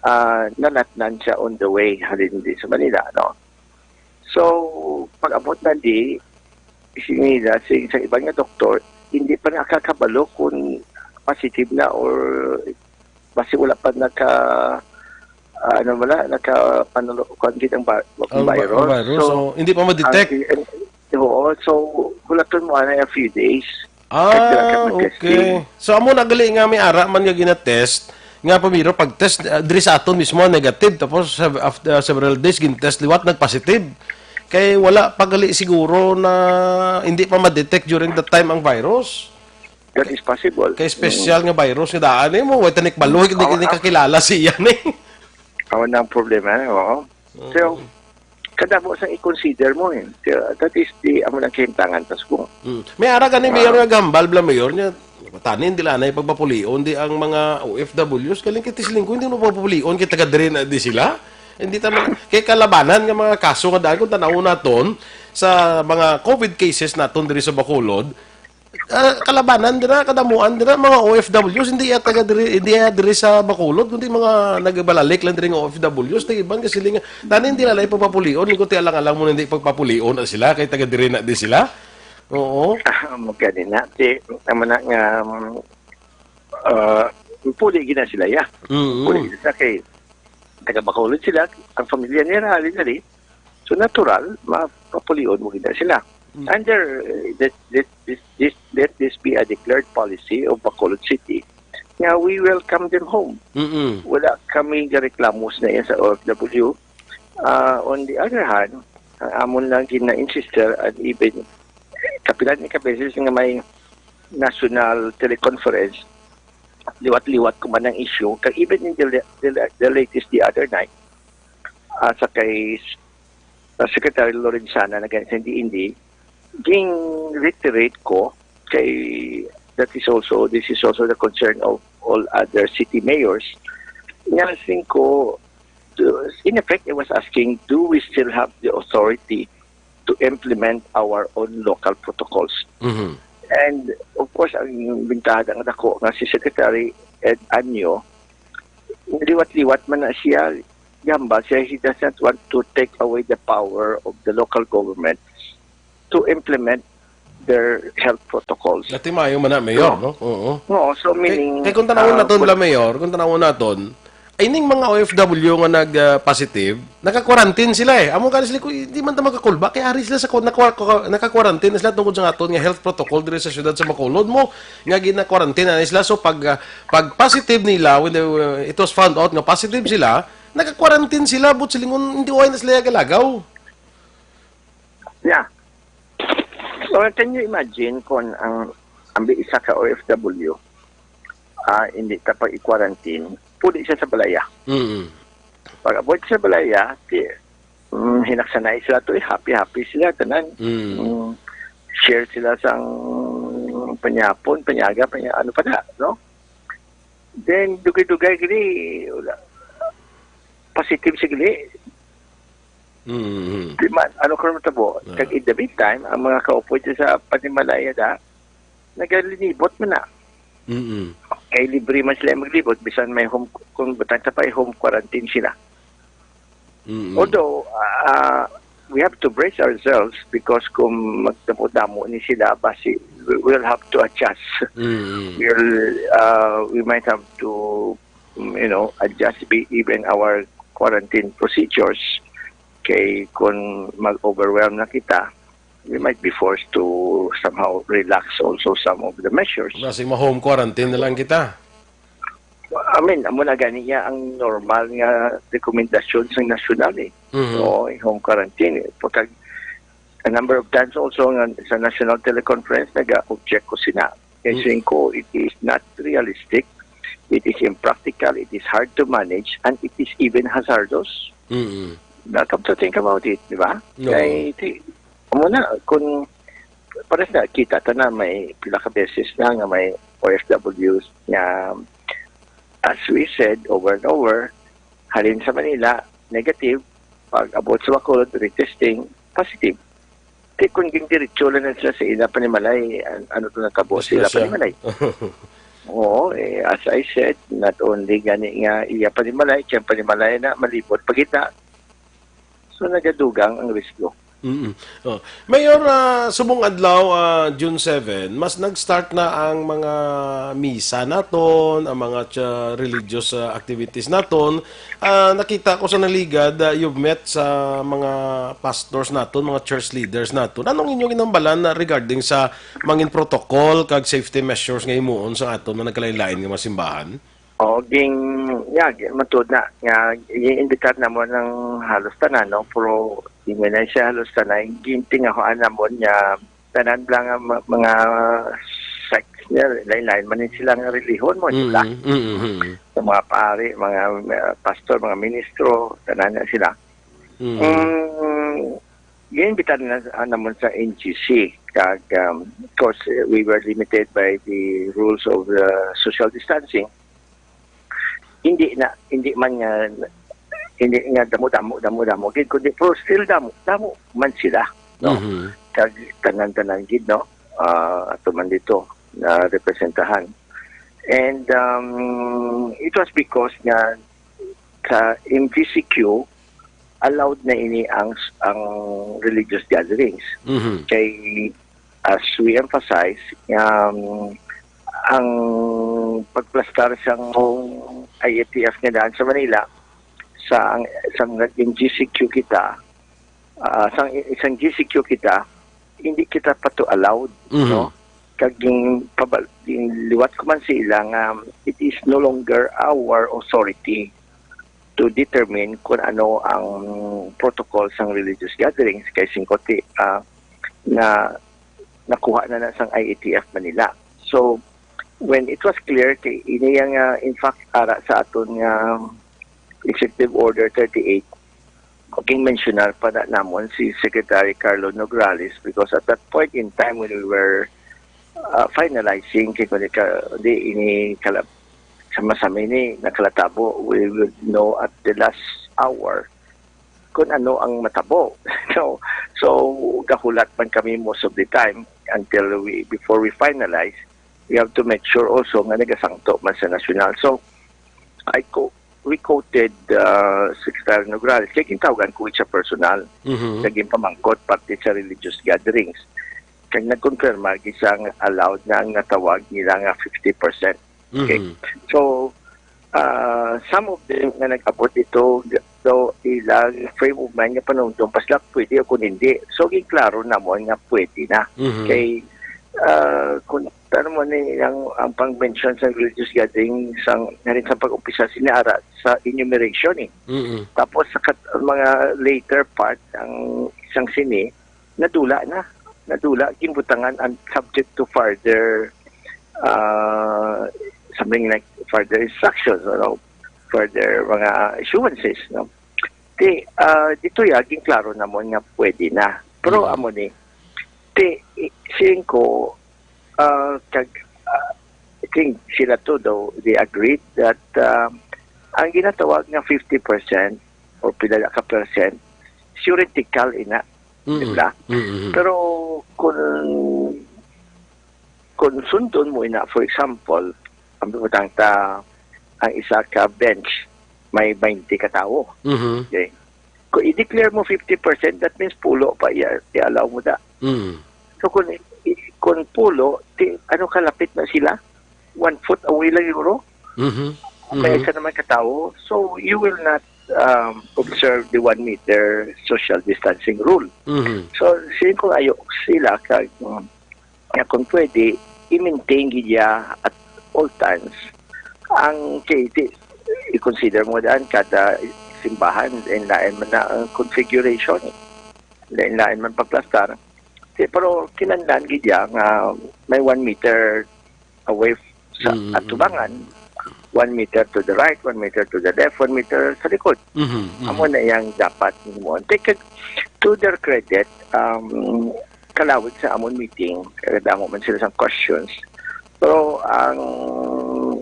ah, nalatnan siya on the way, halin di sa Manila, no? So, pag-abot na di, sini na sing sa iban nga doktor, hindi pa nakakabalo kung positive na or basi wala pa naka, ah, ano wala, naka, panalo-, kuwan gid ang ba-, Ang ba-, virus. Ang virus, So, so, hindi pa ma-detect. ang, oo, so, hulaton mo na a few days. Ah, Nagdala ka ng okay. testing. So, amo na gali nga may ara man nga ginatest, nga pamiro pag-test, ah, diri sa aton mismo negative, tapos sa, after several days gin-test liwat nag-positive. Kay wala pa gali siguro na hindi pa ma-detect during that time ang virus. That is possible. Kay special nga virus nga daan eh mo, wala tanik balo, hindi, Awa, hindi awa. kakilala siya ni. Awa na ang problema, eh, oo. Mm. So, kadamo sang i-consider mo, eh. So, that is the, amo lang kahimtangan, tas ko. Mm. May ara gani, Ah. Mayor, nga gambal, bla, Mayor, niya, tanin, di lanay pagpapulion, di ang mga O F Ws, galing kay Tisling ko, hindi mo pagpapulion, kay taga dire na di sila. Hindi tama, kay kalabanan nga mga kaso nga daan, kung tanaw naton, sa mga covid cases naton diri sa Bacolod, ah, kalabanan dira, kadamuan dira, mga O F Ws, hindi iya taga diri, hindi iya diri sa Bacolod, kundi mga nagbalalik lang diri nga O F Ws, nag-iban ka sila nga, tanin di lalay pagpapulion, kundi alang-alang mo na hindi pagpapulion na sila, kay taga diri na di sila. Oo. Ah, magkani na. Di, naman na nga, um, ah, puli gina sila, ya. Mm-mm. Puli gina sila kay taga Bacolod sila, ang pamilya nila, ali-ali. So, natural, mapapulion mo gina sila. Mm. Under, uh, this, this, this, this, let this be a declared policy of Bacolod City nga we welcome them home. Mm-mm. Wala kami gareklamo sa iya sa O F W. Ah, on the other hand, ang amon lang gina-insister and even kapilan ni kabeses nga may national teleconference, liwat-liwat ko man ang issue. Kag even in the, the, the latest the other night, ah, sa kay, ah, Secretary Lorenzana na gani sa D N D, ging reiterate ko kay that is also, this is also the concern of all other city mayors. Nga sing ko, do, in effect, I was asking, do we still have the authority to implement our own local protocols? Mhm. And of course, ang bintaha nga dako nga si Secretary Ed Anyo, liwat-liwat man na siya, gambal siya, he does not want to take away the power of the local government to implement their health protocols. Dati maayo man na, Mayor, So, no? Oo. No, so Kay, meaning, kay kung tanawon ah, naton, pwede bala, Mayor, kung tanawon naton, ay ning mga O F W nga nag, ah, positive, naka-quarantine sila eh. Amo gani sila, kung hindi man ta makakulba, kay ari sila sa, naka-, naka-quarantine na sila tungod sa aton nga health protocol diri sa siyudad sa Bacolod mo, nga gina-quarantine na sila. So pag, ah, pag positive nila, when they were, it was found out nga positive sila, naka-quarantine sila, but silingon, hindi uway na sila galagaw. Yeah. Well, can you imagine kung ang, ang isa ka O F W, ah, hindi ka pag-i-quarantine, puli siya sa balaya. Mm. Pag-abot sa balaya, ti-, mm, hinaksanay sila to, eh, happy-happy sila, tanan. Mm. Mm, share sila sang panyapon, panyaga, panya-, ano pa na, no? Then, dugay-dugay gini, wala. Positive si gini. Mm-hmm. Di man, ano ka naman tabo? Ah. Kag in the meantime, ang mga kaupod sa panimalaya da, nagalinibot man na. Mm-mm. Kay libre man sila maglibot, bisan may home, kung batang ka pa, home quarantine sila. Mm-mm. Although, ah, we have to brace ourselves because kung magdamo-damo ni sila, basi we will have to adjust. Mm-mm. We'll, ah, we might have to, mm, you know, adjust be-, even our quarantine procedures. Kay kung mag-overwhelm na kita, we might be forced to somehow relax also some of the measures. Basi ma-home quarantine na lang kita. I mean, amo na gani niya ang normal nga rekomendasyon sa nasyonal eh. Mhm. So, home quarantine eh. Pagka, a number of times also nga sa national teleconference, nag-object ko sina. Kay Mm. saying ko, it is not realistic, it is impractical, it is hard to manage, and it is even hazardous. Mm-mm. Now, come to think about it, di ba? No. Kay, ti-, amo na, kung, pares na, kita ta na, may pila ka beses na nga may O F Ws nga As we said over and over, halin sa Manila, negative. Pag abot sa Bacolod, retesting, positive. Di kung gindiretso lang na sila sa ila panimalay, an-, ano to natabo sa ila Disgrasya. Panimalay? Oo, eh, as I said, not only gani nga iya panimalay, kaya panimalay na, malibot pa kita. So, nagadugang ang risgo. Mm-mm. Oh. Mayor, ah, subong adlaw, ah, June seven, mas nag-start na ang mga misa naton, ang mga cha-, religious, ah, activities naton. Ah, nakita ko sa naligad, ah, you've met sa mga pastors naton, mga church leaders naton. Anong inyong ginambalan na regarding sa mangin protocol kag safety measures nga himuon sa aton nga nagkalain-lain nga mga simbahan? O, ging, ya, gi-, matuod na nga, i-invitar namon ang halos tanan, no? Pero di man na siya halos tanan. Gintingahoan namon nga tanan lang ang ma-, mga sects niya, lain-lain man ni sila nga relihon mo, di ba? Mm, mm, mm. Sa mga pari, mga, uh, pastor, mga ministro, tanan na sila. Mm. Mm, giinvitar na, ah, namon sa N G C, kag, um, of course, eh, we were limited by the rules of the social distancing. Hindi na, hindi man nga, hindi nga damo-damo, damo-damo gid, kundi, pero still damo, damo man sila, no? Mhm. Kag tanan-tanan gid, no? Ah, ato man dito na representahan. And, um, it was because nga sa M G C Q, allowed na ini ang, ang religious gatherings. Mhm. Kay, as we emphasize, um, ang pagplastar sang I A T F nga daan sa Manila, sa, ang, sang nag-M G C Q kita, ah, sang, sang G C Q kita, hindi kita pa to allowed, Mhm. no? Kag ging pabal-, ging liwat ko man sa ila nga, it is no longer our authority to determine kung ano ang protocol sang religious gatherings, kay singkoti, ah, na nakuha na na sang I A T F Manila. So, when it was clear, kay ini yang, ah, in fact, ara sa aton nga Executive Order thirty-eight, ginmensyonar pa na namon si Secretary Carlo Nograles, because at that point in time when we were, ah, finalizing, kay kung di ka, di ini kalab-, sa masami ni nakalatabo, we would know at the last hour kung ano ang matabo. So, so, gahulat man kami most of the time until we, before we finalize, we have to make sure also nga nagasangto man sa nasyonal. So, I co-, we quoted, uh, Secretary Nograles, kay gintawgan ko siya personal, Mhm. sa ginpamangkot parte sa religious gatherings. Kag nagkonfirma, gisang allowed na ang natawag nila nga fifty percent. Okay. Mhm. So, ah, some of them nga nag-abot ito, so, ilang frame of mind nga panumdom pa sila pwede o kung hindi. So, ginklaro namon nga pwede na. Mhm. Kay, ah, kung ano mo ni ang, ang pang-mention sa religious gathering sang, nga rin sa pag-umpisa sini ara sa enumeration eh. Mhm. Tapos sa kat-, mga later part ang isang sini, nadula na. Nadula, ginbutangan and subject to further, ah, something like further instructions, ano, further mga issuances, no? Ti, ah, dito ya, ginklaro namon nga pwede na. Pero Mm. amo ni, ti, i-, siling ko, ah, kag, ah, I think sila to daw, they agreed that, ah, ang ginatawag nga fifty percent o pila ka percent, theoretical ina, Mm-mm. di ba? Mm-mm. Pero kung, kung sundon mo ina, for example, ang butang ta, ang isa ka bench, may twenty ka tawo. Mhm. Okay? Kung i-declare mo fifty percent, that means pulo pa i-, i-allow mo da. Mm. So, kung, kung pulo, ti, ano kalapit na sila? One foot away lang siguro. Mhm. May Mhm. isa naman ka tawo. So, you will not, um, observe the one meter social distancing rule. Mhm. So, siling ko ayo sila kag, um, nga kung pwede, i-maintain gid ya at all times. Ang kay di, i-consider mo daan kada simbahan, lain-lain man na ang configuration, eh. Lain-lain man pagplastar. Di, pero kinahanglan gid ya nga may one meter away sa Mm, mm. atubangan, one meter to the right, one meter to the left, one meter sa likod. Mhm, mhm. Amo na yang dapat mo. Take it to their credit, um, kalawig sa amon meeting, kaya damo man sila sang questions. Pero ang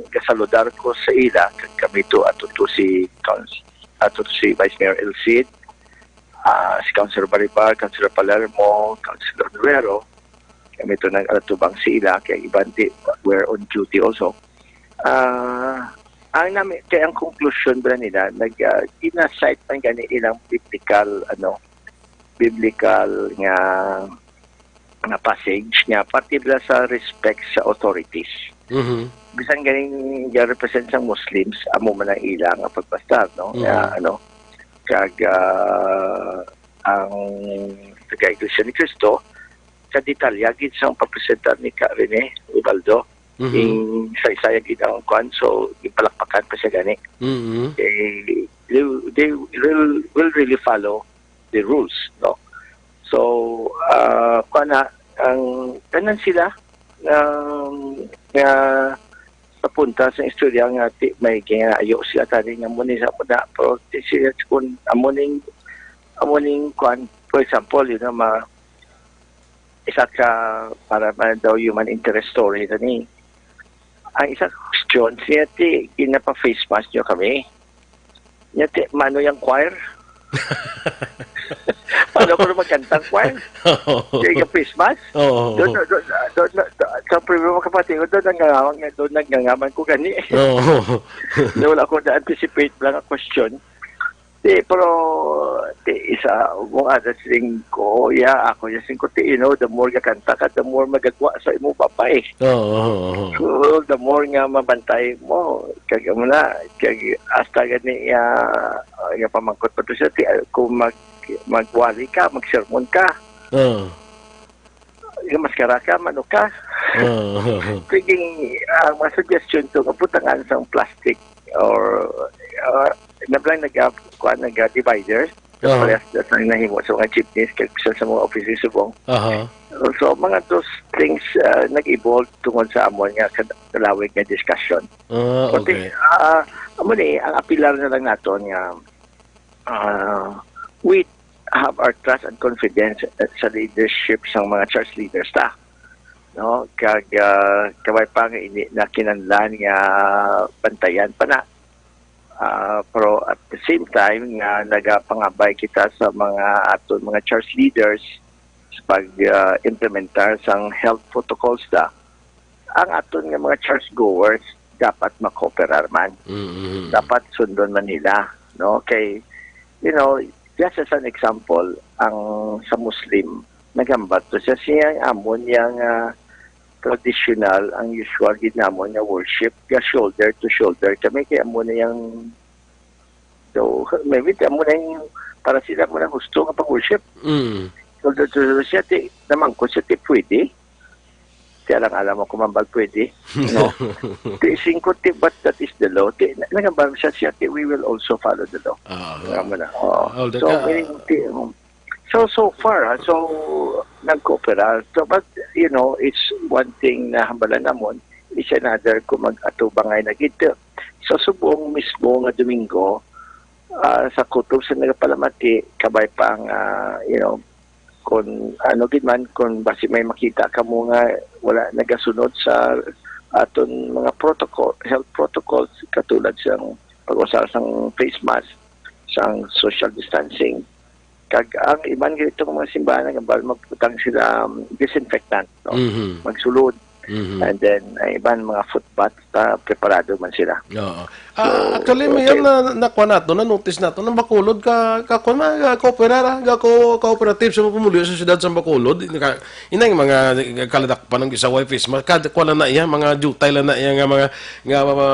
gasaludar ko sa ila, kag kami to, ato to si Cons-, ato to si Vice Mayor El Cid, ah, si Councilor Baribar, Councilor Palermo, Councilor Rivero, kami to nag-atubang sa ila, kay iban di, were on duty also. Ah, ang nami, kay ang conclusion ba nila, nag, ah, gina-cite man gani ilang biblical, ano, biblical nga, nga passage nga particular sa respect sa authorities. Mhm. Bisan ganing ga-represent sang Muslims, amo man ang ila nga pagbastar, no? Mhm. Nga, ano, kag, ah, ang taga-Iglesia ni Cristo, sa detalya gid sang papresentar ni Ka Rene Ubaldo, Mhm. ing saysaya gid ang kwan, so ipalakpakan pa siya gani. Mhm. Eh, they, they will, will really follow the rules, no? So, ah, kwan na, ang tanan sila, um, nga sa punta sa istorya nga ti-, may ginaayo sila tani nga amo ni sa muna, pero ti sila kun amo ning, amo ning kwan, for example, you know, ma-, isa ka, para man daw human interest story na ni. Ang isa ka question, siya ti, ginapa-face mask nyo kami. Niya ti, mano yung choir? Paano ko na magkanta ang choir? Oo. Kaya yung face mask? Oo. Doon, doon, doon, doon, doon, sa problema kapatid ko, doon nangangaman, doon nangangaman ko gani. Oo. Na wala ko na-anticipate lang ang question. Di, pero, di, isa, mo ada sing ko, ya, ako, ya, sing ko, ti, you know, the more gakanta ka, the more magagwa sa imo papay. Oo, oo, oo. So, the more nga mabantay mo, kag mo na, kag hasta gani, ah, nga pamangkot pa to siya, ti, ah, kung mag-, magwali ka, magsermon ka, Oo. Yung maskara ka, mano ka. Oo. Sige, ah, mga suggestion to, kabutangan sang plastic or, ah, nablang nag-, kuan, nag-, divider. Aha. Parehas na sa nahimo sa mga jeepneys, kag sa, sa mga office sa subong. Aha. So, mga those things, ah, nag-evolve tungod sa amon nga kad-, kalawig nga discussion. Ah, But, okay. ah, amo ni, ang apilar na lang naton nga, ah, we have our trust and confidence sa leadership sang mga church leaders ta. No? Kag, ah, kabay pa nga ini na kinahanglan nga bantayan pa na. Ah, pero at the same time nga nagapangabay kita sa mga aton mga church leaders sa pag, ah, implementar sang health protocols ta, ang aton nga mga church goers dapat makooperar man. Mm, mm, mm. Dapat sundon man nila, no? Kay, you know, just as an example, ang sa Muslim, naghambat to siya, siya ang amon yang, ah, traditional, ang usual gid namon nga worship, ga shoulder to shoulder kami, kay amo na yang, so, maybe amo na yung para sila mo na gusto nga pag-worship. Mm. Shoulder to shoulder siya, ti, namangkot siya, ti, pwede. Kaya lang alam mo kung mambal pwede, no? Ti, singko, ti, but that is the law. Ti, na-, nagambal siya, siya, ti, we will also follow the law. Ah, Tama na. Oh. Although So, ka- meaning, ti, um, so, so far, ah, so, nagkooperar. So, but, you know, it's one thing na hambalan namon, it's another kung mag-atubang ay nagito. Sa subong mismo nga Domingo, ah, sa kutob sa nagapalamati, kabay pa nga, you know, kung ano gid man, kung basi may makita kamo nga wala nagasunod sa aton mga protocol, health protocols, katulad sang pag-usar sang face mask, sang social distancing, kag ang iban gid itong mga simbahan, nagambal magbutang sila, um, disinfectant, no? Mhm. Magsulod. Mhm. And then, ang iban mga foot bath, ah, preparado man sila. Oo. Ah, So, actually, may okay. yan na, nakuha nato, na-notice nato, nang Bacolod ka, ka, kuwan, mga ka-opera, ah, ka, ko, cooperative sa mga pumuluyo sa siyudad sa Bacolod. Ina ka, ina yung mga kaladakpan ng gisaway face mask, kada kuwan na iya, mga jutay lang na iya, nga mga, nga mga,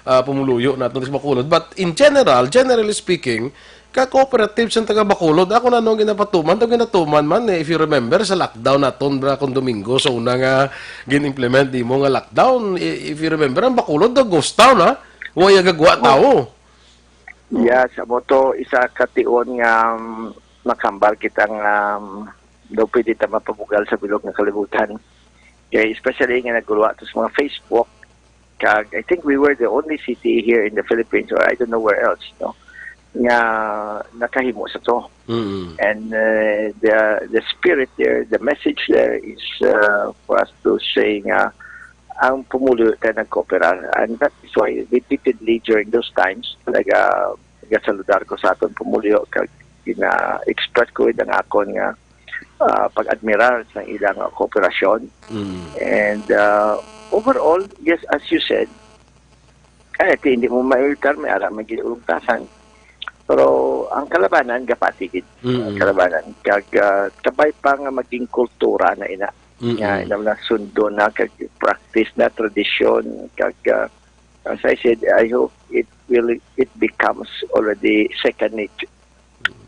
ah, pumuluyo nato sa Bacolod. But in general, generally speaking, ka-cooperative sa taga Bacolod, ako na nung ginapatuman, to ginatuman man, eh, if you remember, sa lockdown naton, bra, kung Domingo, sa una nga gin-implement nimo nga lockdown, i-, if you remember, ang Bacolod, the ghost town, ha? Way gagwa Oh. tao. Yes, amo to, isa ka tion nga, um, makambal kita nga, um, daw pwede ta mapabugal sa bilog nga kalibutan. Kay especially nga naguluwa to sa mga Facebook, kag I think we were the only city here in the Philippines, or I don't know where else, no, nga nakahimo sa to. Mm. And, uh, the, the spirit there, the message there is, uh, for us to say nga, ang pumuluyo kay nagkooperar. And that is why repeatedly during those times, naga-, nagasaludar ko sa aton pumuluyo kag gina-express ko ang akon nga, ah, pag-admirar sa ilang kooperasyon. Mm. And, ah, overall, yes, as you said, kay ti hindi mo maevitar, may ara may ginulugtasan. Pero ang kalabanan, gapati gid. Mm. Ang kalabanan. Kag, ah, kabay pa nga maging kultura na ina. Mm. Nga, ina na sundo na, kag practice na, tradisyon, kag, ah, as I said, I hope it will, it becomes already second nature.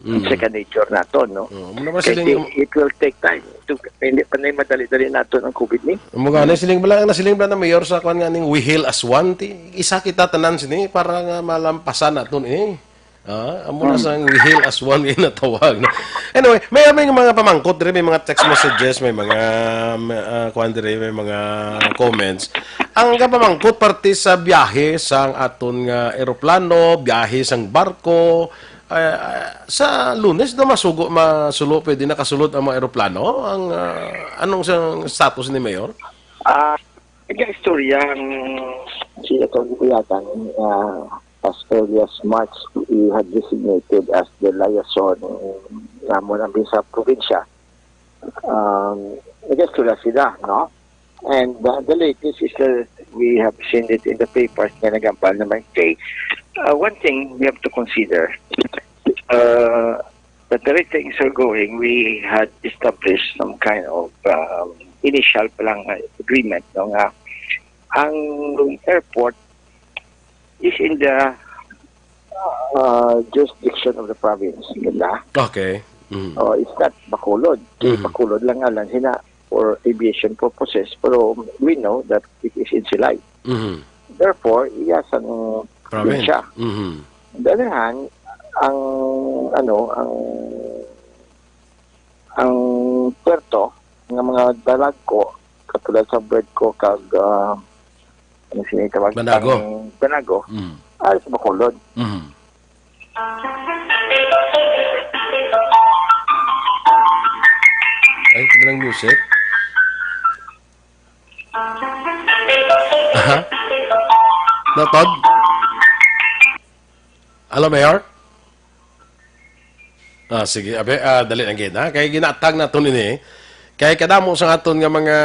Mm. Second nature nato, no? Oh, muna ba Kay siling, di-, it will take time. Ito, hindi pa na madali-dali nato ang covid ni. Mo gani, siling bala, ang nasiling bala na mayor sa kwan nga ning We Heal as One, ti, isa kita tanan sini para nga malampasan naton eh. Ah, amo na Hmm. sang We Heal as One nga natawag, no? Anyway, may, may mga pamangkot diri, may mga text messages, may mga, may, ah, kwan diri, may mga comments. Ang kapamangkot parte sa biyahe sang aton nga eroplano, biyahe sang barko, ah, ah, sa Lunes daw masugo, masulo, pwede nakasulod ang mga eroplano. Ang, ah, anong sang status ni Mayor? Ah, nag-istorya ang si Atty. Buyatan, ah, as early as March, he had designated as the liaison namon ang sa probinsya. Um, nag-istorya sila, no? And, uh, the latest is that we have seen it in the papers na nagambal naman. Kay, uh, one thing we have to consider, uh, that the way things are going, we had established some kind of, um, initial pa lang, uh, agreement, no, nga ang airport is in the, uh, jurisdiction of the province, di ba? Okay. Mm. Oh, it's not Bacolod. Kay Mhm. Bacolod lang nga lang sina for aviation purposes, pero we know that it is in Silay. Mhm. Therefore, iya sang Province. Probinsya. Mhm. On the other hand, ang, ano, ang, ang puerto nga mga barko, katulad sa Bredco kag, ah, ano sini tawag? Banago. Ang Banago, Mm. ah, sa Bacolod. Mhm. Ay, walang music. Aha. No, Todd? Hello, Mayor? Ah, sige, abi, ah, dali lang gid, ha? Kay ginatag naton ini. Kay kadamo sa aton nga mga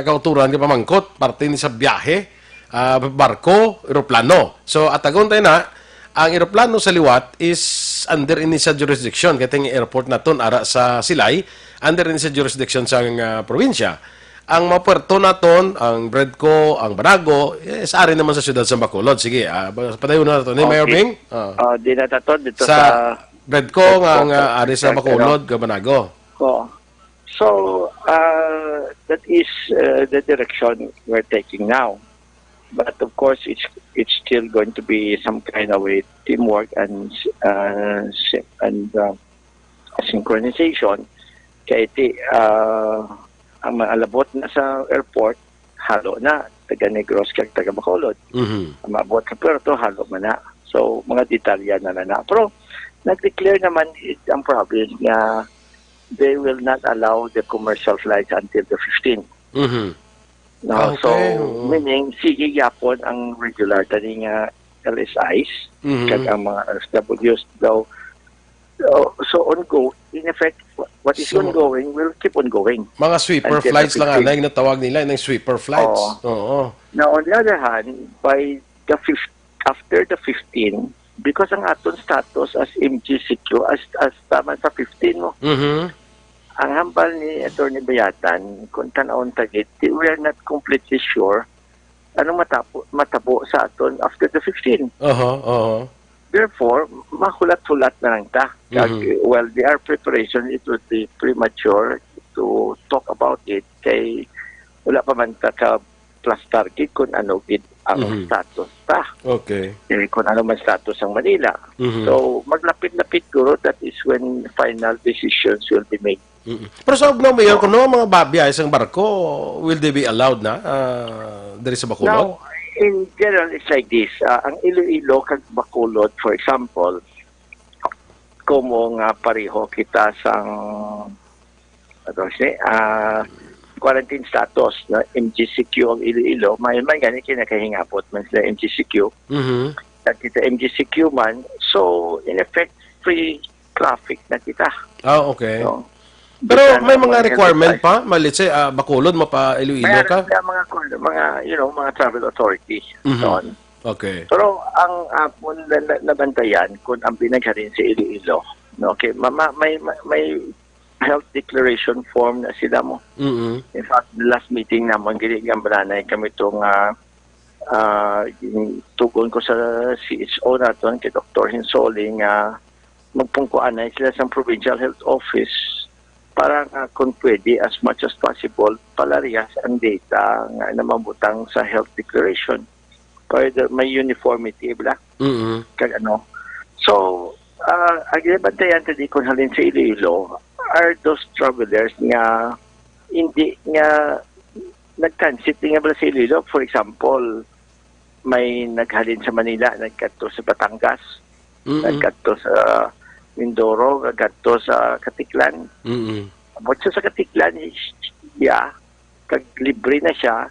kauturan nga pamangkot, parte ni sa biyahe, ah, barko, eroplano. So, atagon tayo na, ang eroplano sa liwat is under ini sa jurisdiction. Kay ting airport naton ara sa Silay, under ini sa jurisdiction sa, ah, probinsya. Ang mga puerto naton, ang Bredco, ang Banago, eh, sa ari naman sa siyudad sa Bacolod. Sige, ah, padayon na nato ni Mayor Okay. Bing. Ah. Ah, di na tato dito Sa sa Bredco nga, Bredco, nga ari sa Bredco, Bacolod, ano? Ka Banago. Oo. So, uh, that is, uh, the direction we're taking now. But of course, it's, it's still going to be some kind of a teamwork and, uh, sy-, and, uh, synchronization. Kay ti, uh, ang maalabot na sa airport, halo na, taga Negros kag taga Bacolod. Mhm. Ang maabot sa puerto, halo man na. So, mga detalye na na na. Pero, nag-declare naman it, ang province nga they will not allow the commercial flights until the fifteen. Mhm. No, Ah, okay. so, Oo. meaning, sige gyapon ang regular tani nga L S Is, Mhm. kag ang mga F Ws daw. So, so ongo-, in effect, wha-, what is So, ongoing will keep on going Mga sweeper until the flights lang, fifteen. Anay, natawag nila, yung sweeper flights. Oo. Oo. Now, on the other hand, by the fifth, after the fifteen, because ang aton status as M G C Q, as, as taman sa fifteen, no? Mhm. Ang hambal ni Attorney Bayatan, kung tanawon ta gid, di, we are not completely sure anong matapo-, matabo sa aton after the fifteen. Aha, aha. Therefore, mahulat-hulat na lang ta. Kag, Mhm. well, the, our preparation, it would be premature to talk about it kay wala pa man ta ka plus target kung ano gid ang Mhm. status ta. Okay. Eh, kung ano man status ang Manila. Mhm. So, maglapit-lapit guro, that is when final decisions will be made. Mm-mm. Pero sa ugnaw, Mayor, Oo. kung ano ang mga ba-, biyahe sang barko, will they be allowed na, ah, diri sa Bacolod? Now, in general, it's like this. Ah, ang Iloilo kag Bacolod, for example, komo nga pareho kita sang, ano si, ah, quarantine status na M G C Q ang Iloilo, may, may gani kinakahingapot man sila M G C Q. Mhm. At kita M G C Q man, so in effect, free traffic na kita. Ah, okay. No? Pero may mga requirement pa? Ma-, let's say, ah, Bacolod, mapa Iloilo ka? May mga, mga, you know, mga travel authority. Mhm. Doon. Okay. Pero ang, ah, kung na-, na-, nabantayan, kung ang pinaghalin sa Iloilo, no? Okay, ma-, ma-, may, may, may health declaration form na sila mo. Mm-mm. In fact, the last meeting namon, gili nga malanay kami to nga, ah, tugon ko sa C H O naton, kay Doktor Hinsoli, nga magpungkuanay sila sa provincial health office para nga kung pwede, as much as possible, palarihas ang data nga namabutang sa health declaration para the, may uniformity, bla? Mm-hmm. Kag ano. So, ah, ang ginabantayan ta di kung halin sa Iloilo are those travelers nga hindi nga nag-transit din nga bala sa Iloilo. For example, may naghalin sa Manila, nagkadto sa Batangas, Mm-mm. nagkadto sa Mindoro, nagkadto sa Caticlan. Mm-mm. Abot siya sa Caticlan, yeah, kag libre na siya,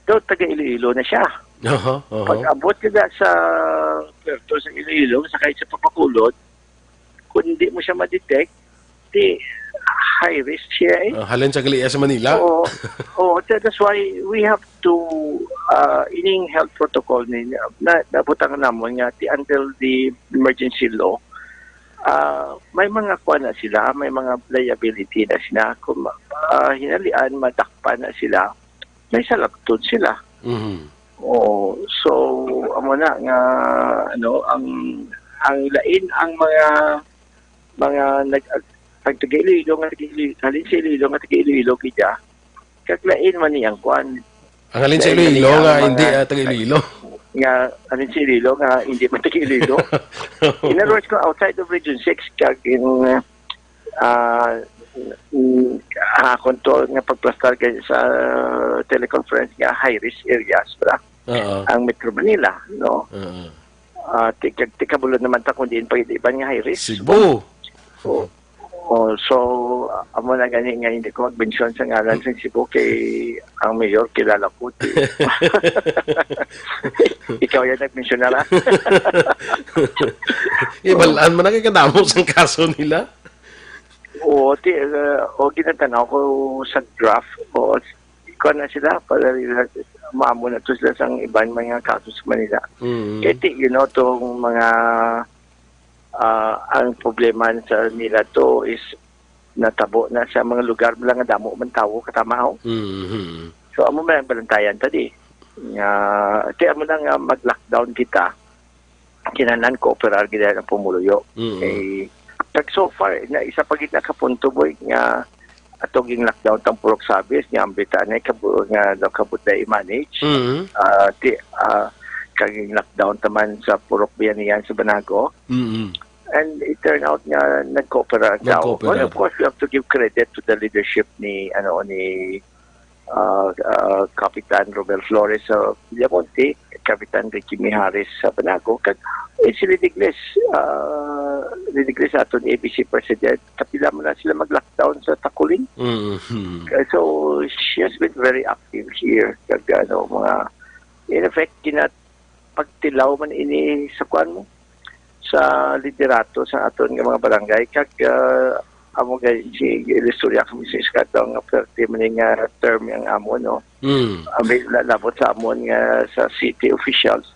daw taga Iloilo na siya. Aha, aha. Pag abot ka na sa puerto sa Iloilo, sakay sa pa Bacolod, kung hindi mo siya ma-detect, di high risk siya eh. Ah, halin sa gali sa Manila. Oo. Oo, tha-, that's why we have to, ah, ining health protocol ni na, nabutang namon nga ti until the emergency law, ah, may mga kuan na sila, may mga liability na sila. Kung ma-, ah, hinalian, madakpan na sila, may salabton sila. Mhm. Oh, so, amo na nga, ano, ang, ang lain ang mga, mga nag-, ang taga Iloilo nga taga Iloilo, halin sa Iloilo nga taga Iloilo, gid, ah. Kag lain man ni ang kwan. Ang halin sa Lain man Iloilo ni ang nga mga hindi, ah, taga Iloilo. Nga, halin sa Iloilo nga hindi man taga Iloilo. In other words, kung outside of Region six, kag in, ah, mm, ah, kung to nga pagplastar kay sa teleconference nga high risk areas, bala, Oo. ang Metro Manila, no? Oo. Ah, tika-, tikabulod naman ta kung diin pa gid iban nga high risk. Cebu. Oh. Oh, so, ah, amo na gani nga hindi ko mag-mention sa ngalan sa Cebu kay ang mayor kilala ko, ti. Ikaw yan nag-mention na lang. Ibalaan mo na kay kadamo sang kaso nila. Oo, ti, uh, o ginatanaw ko sa graph, o ikaw na sila, para maamo na to sila sang iban mga kaso sa Manila. Mm. Kaya ti, you know, tong mga, ah, ang problema sa nila to is natabo na sa mga lugar lang nga damo man tawo katama, oh. Mm-hmm. So, amo man ang balantayan ta di. Nga, ti amo na nga mag-lockdown kita, kinahanglan kooperar gid ang pumuluyo. Mm. Eh, kag so far, na isa pa gid na ka punto, boy, nga ato ging lockdown tang Purok Sabis, nga ang bita na kabu-, nga daw kabudlay i-manage. Mm. Ah, ti, ah, kag ging lockdown taman sa Purok Bayanihan sa Banago. Mm. And it turned out nga nagkooperar ang tao. Nagkooperar. Well, of course, we have to give credit to the leadership ni, ano, ni, ah, ah, Kapitan Romel Flores sa Villamonte, Kapitan Ricky Mijares sa Banago, kag, eh, si Ridigles, ah, Ridigles aton A B C president, kapila man na sila mag-lockdown sa Taculing. Mhm. So, she has been very active here. Kag, ano, mga, in effect, kina-, pagtilaw man ini sa kuan mo, sa liderato sa aton nga mga barangay, kag, ah, amo gay si, istorya kami sa iskataw nga perte man nga term ang amo, no? Mm. Abi, la-, labot sa amon nga sa city officials.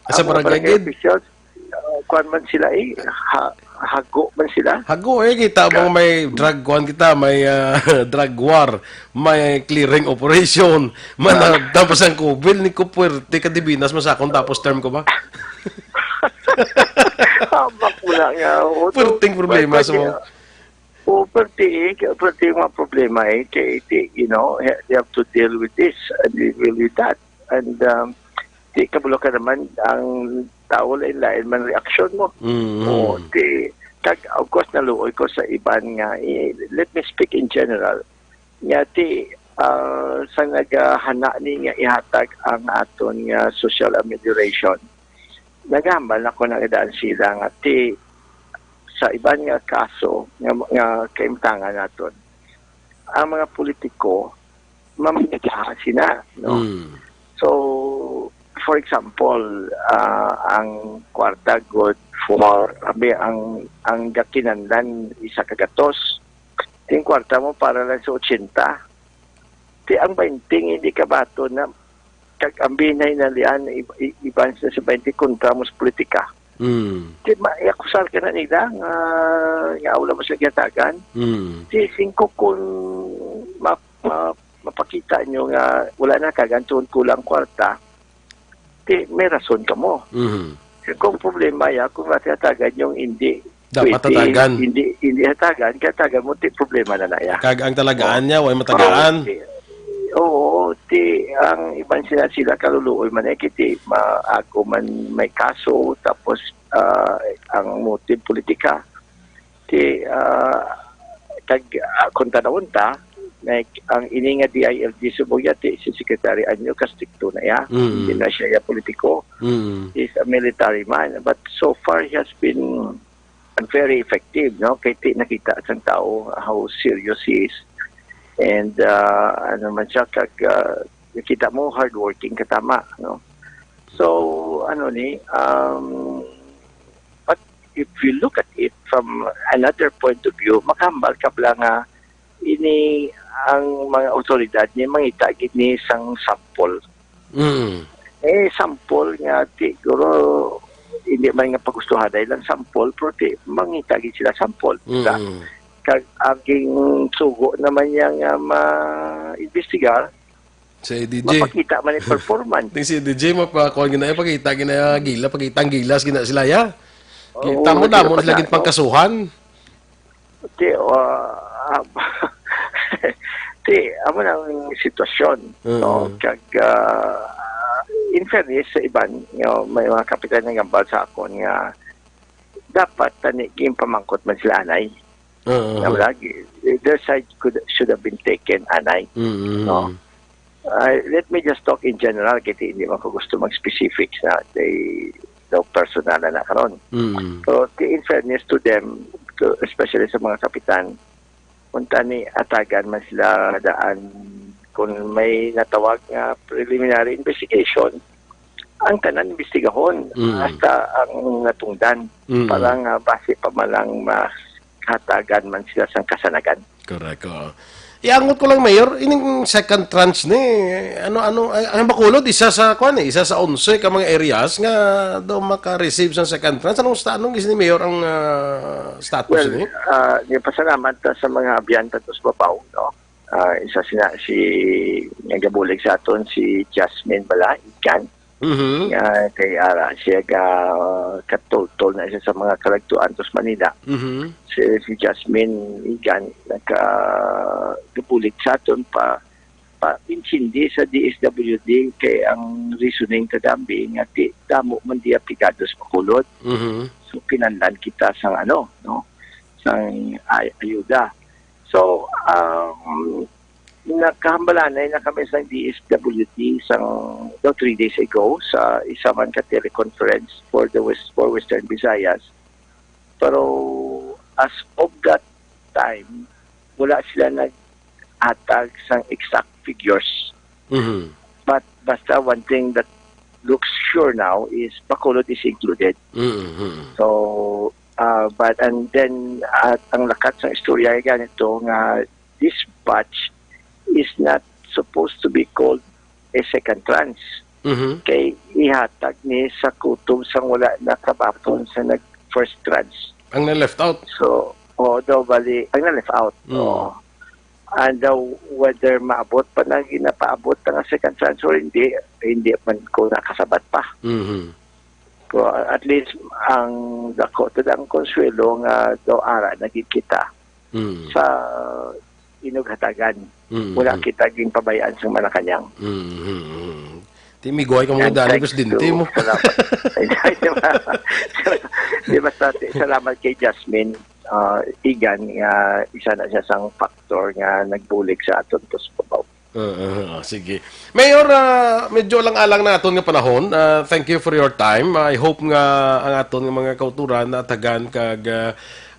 Ah, sa barangay gid? Officials, ah, kuan man sila eh, ha-, hago man sila. Hago eh, kita mo may drug kuan kita, may, ah, drug war, may clearing operation, man, ah, tapos ang kubil ni ko puwerte ka dibinas masakon tapos term ko ba? Hamak mo na nga, oh, Puwerteng problema sa mga, oh, puwerte eh, puwerte yung mga problema eh, kay, you know, you have to deal with this and deal with that. And, um, di kabalo ka naman, ang tao lain-lain man reaksyon mo. Mm. Oo, di, kag, of course, naluoy ko sa iban nga, eh, let me speak in general, nga ti, ah, sa nagahana ni nga ihatag ang aton nga social amelioration, nagahambal na ko na daan sila nga ti sa iban nga kaso nga, nga kaimtangan naton, ang mga politiko, mamigay sina, no? Mm. So, for example, ah, ang kwarta good for, abi, ang, ang gakinandan, isa ka gatos. Ting kwarta mo para lang sa ochenta. Ti ang bainti, hindi ka bato na, kag ang binay na lian, i-, i-, iban sa, sa bainti kontra mo sa politika. Mm. Ti ma-, i-akusar ka na nila nga, nga wala mo sa gihatagan. Mm. Ti singko kun ma-, ma-, mapakita nyo nga wala na kagan tungod kulang kwarta, ti may rason ka mo. Mhm. Kung problema ya, kung matatagan yung hindi, Dapat pwede, hatagan. hindi, hindi hatagan, kaya hatagan mo, ti problema na na ya. Kag ang talagaan Oh. niya, way matagaan. Oo, ti, oo, ti, ang iban sila, sila kaluluoy man eh, kiti, maago man may kaso, tapos, ah, ang motive politika, ti, ah, kag, ah, kung tanawon ta, like, ang ini nga D I L G Subong ya, ti, si Secretary Anyo, kastrikto na ya. Mm. Hindi na siya ya politiko. Mm. He's a military man. But so far, he has been very effective, no? Kay ti nakita sang tao how serious he is. And, uh, ano man siya, kag, uh, nakita mo, hardworking katama, no? So, ano ni, um, but if you look at it from another point of view, makahambal ka bala nga ini ang mga otoridad ni mangita gid ni sang sample. Mm. Eh, sample nga, ti-, siguro, hindi man nga pagustuhan dahil lang sample, pero ti, mangita gid sila sample. Sa, Mm. kag aging sugo naman niya nga ma-investigar, Si D J. mapakita man yung performance. Ting si D J, mapakuha gina, pakita gina, gila, pakita ang gilas, gina sila, ya. Oo, Kita mo, di damo na sila pagkano. gid pangkasuhan. Ti, ah, ah, ti, amo na ang sitwasyon, Mm. no? Kag, ah, in fairness sa iban, you know, may mga kapitan nga gambal sa akon nga dapat tani ginpamangkot man sila anay. Mm. Nga lagi, their side could, should have been taken anay. Mm. No? Ah, let me just talk in general, kay hindi man ko gusto mag-specifics na they, no, personal na, na karon. Mm. Pero ti-, in fairness to them, to, especially sa mga kapitan, kung tani atagan man sila daan, kung may natawag nga preliminary investigation, ang tanan imbestigahon, Mm. hasta ang natungdan, Mm. para nga basi pa man lang mahatagan man sila sang kasanagan. Correct, oo. Iangot ko lang, Mayor, ining second tranche ni, ano, ano, ay, ang Bacolod, isa sa, kwan eh, isa sa onse ka mga areas nga daw maka-receive sa second tranche. Anong sta-, anong gis ni Mayor ang, ah, status Well, ni? ah, nagpasalamat ta sa mga abyan ta sa Babaw, no? Ah, isa sina si, nga gabulig sa aton, si Jasmine Balahigan. Mhm. Nga kay ara siya ga katultol na siya sa mga kalagtuan tos Manila. Mhm. Si, si Jasmine Igan naka-, gabulig sa aton pa, pa intindi sa D S W D kay ang reasoning kadambi nga ti damo man diya pigados makulod. Mhm. So, kinahanglan kita sang ano, no? Sang ay-, ayuda. So, um, nakahambalanay na kami sa D S W D sang, no, three days ago sa isa man ka teleconference for the West, for Western Visayas. Pero as of that time, wala sila naghatag sang exact figures. Mhm. But basta one thing that looks sure now is Bacolod is included. Mhm. So, uh, but, and then, at ang lakat sa istorya ay ganito nga this batch is not supposed to be called a second tranche. Mhm. Kay ihatag ni sa kutob sang wala nakabapon sa nag first tranche. Ang na-left out. So, o daw bali, ang na-left out. Mm. Oo. And daw whether maabot pa na ginapaabot na nga second tranche or hindi, hindi man ko nakasabat pa. Mhm. So, at least, ang dako, tud ang konsuelo nga daw ara na gid kita Mm. sa inughatagan. Mm, Wala mm. kita ginpabayaan sa Malacañang. Mm, mm, mm. Ti, migway ka mga And dali, thanks presidente to, mo. salamat. Ay, di ba? Di, basta, ti, salamat kay Jasmine, ah, Igan, nga isa na siya sang factor nga nagbulig sa aton tos Babaw. Ah, ah, ah, sige. Mayor, ah, medyo lang-alang na aton nga panahon. Ah, thank you for your time. I hope nga ang aton nga mga kauturan natagan kag, ah,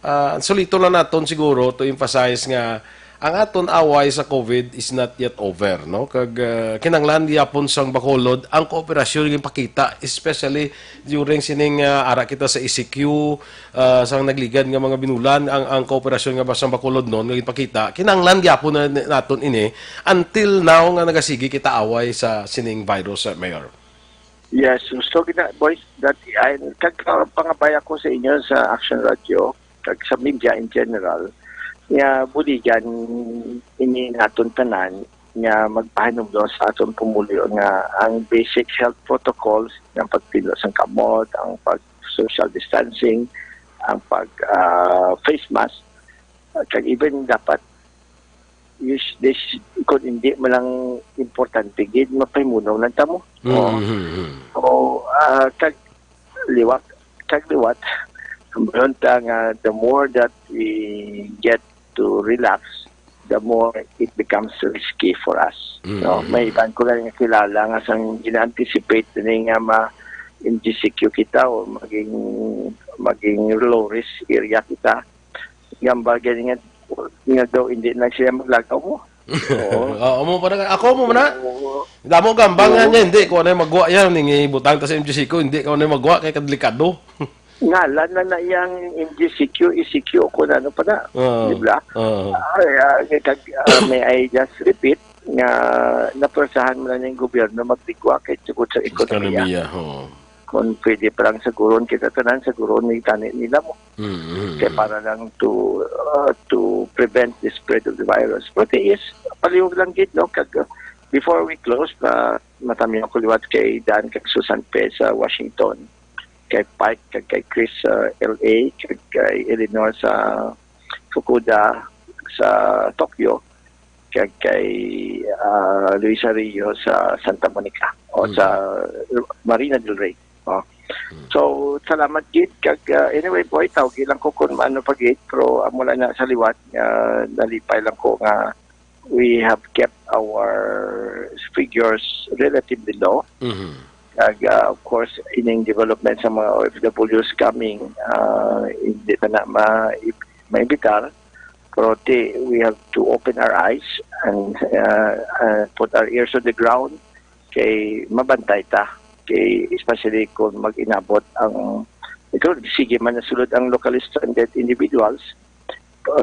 ah, sulito lang naton siguro to emphasize nga ang aton away sa COVID is not yet over, no? Kag, ah, kinahanglan gyapon sang Bacolod ang kooperasyon nga ipakita, especially during sining, ah, ara kita sa E C Q, ah, sang nagligad nga mga binulan, ang, ang kooperasyon nga ba sang Bacolodnon nga ipakita, kinahanglan gyapon na naton ini until now nga nagasigi kita away sa sining virus, ah, Mayor. Yes, gusto gina, boys, that I, kag, ah, pangabay ako sa inyo sa Action Radio, kag sa media in general, nga buligan ini naton tanan nga magpahinumdom sa aton pumuluyo nga ang basic health protocols, ang pagpilo sang kamot, ang pag social distancing, ang pag, ah, face mask, kag even dapat use this, kung hindi man lang importante gid, mapahimunom lang ta mo. Oo. Mm-hmm. So, ah, kag liwat, kag liwat, ang ta nga the more that we get to relax, the more it becomes risky for us. Mm-hmm. No? May iban ko lang nga kilala nga sang gina-anticipate ni nga ma M G C Q kita o maging, maging low risk area kita. Gamba gani nga, nga daw hindi na siya maglagaw mo. Oo. Oo, mo pa na. Ako mo na. Oo. Damo gambang nga Oo. niya, hindi ko na magwa yan, ning ibutang ta sa M G C Q, hindi ko na magwa kay kadelikado. Ngalan na na yang M G C Q, E C Q, o kung ano pa na. Oo. Di ba? Oo. Ay, ah, kag, ah, may I just repeat nga napersahan mo na ning gobyerno magligwa kay tungod sa ekonomiya. Ekonomiya, oo. Kung pwede pa lang saguron kita tanan, saguron ni tani nila mo. Mm, mm, Kaya mm. para lang to, uh, to prevent the spread of the virus. But it is, palihog lang gid, no? Kag, uh, before we close, uh, matamiyaw ko liwat kay Dan kag Susan Pe sa Washington, kay Pike kag kay Chris sa L A, kag kay Eleanor sa Fukuda sa Tokyo, kag kay, ah, Luisa Rio sa Santa Monica o Mm. sa Marina del Rey. Oh. Mm. So, salamat gid kag, ah, anyway, boy, tawgi lang ko kung ano pa gid, pero amo lang na sa liwat nga nalipay lang ko nga we have kept our figures relatively low. Mhm. Kag, ah, of course, ining development sa mga O F Ws coming, ah, hindi na na ma-, maimbitar. Pero ti, we have to open our eyes and, ah, ah, put our ears on the ground kay mabantay ta. Kay especially kung mag-inabot ang, ikaw, sige man nasulod ang locally stranded individuals,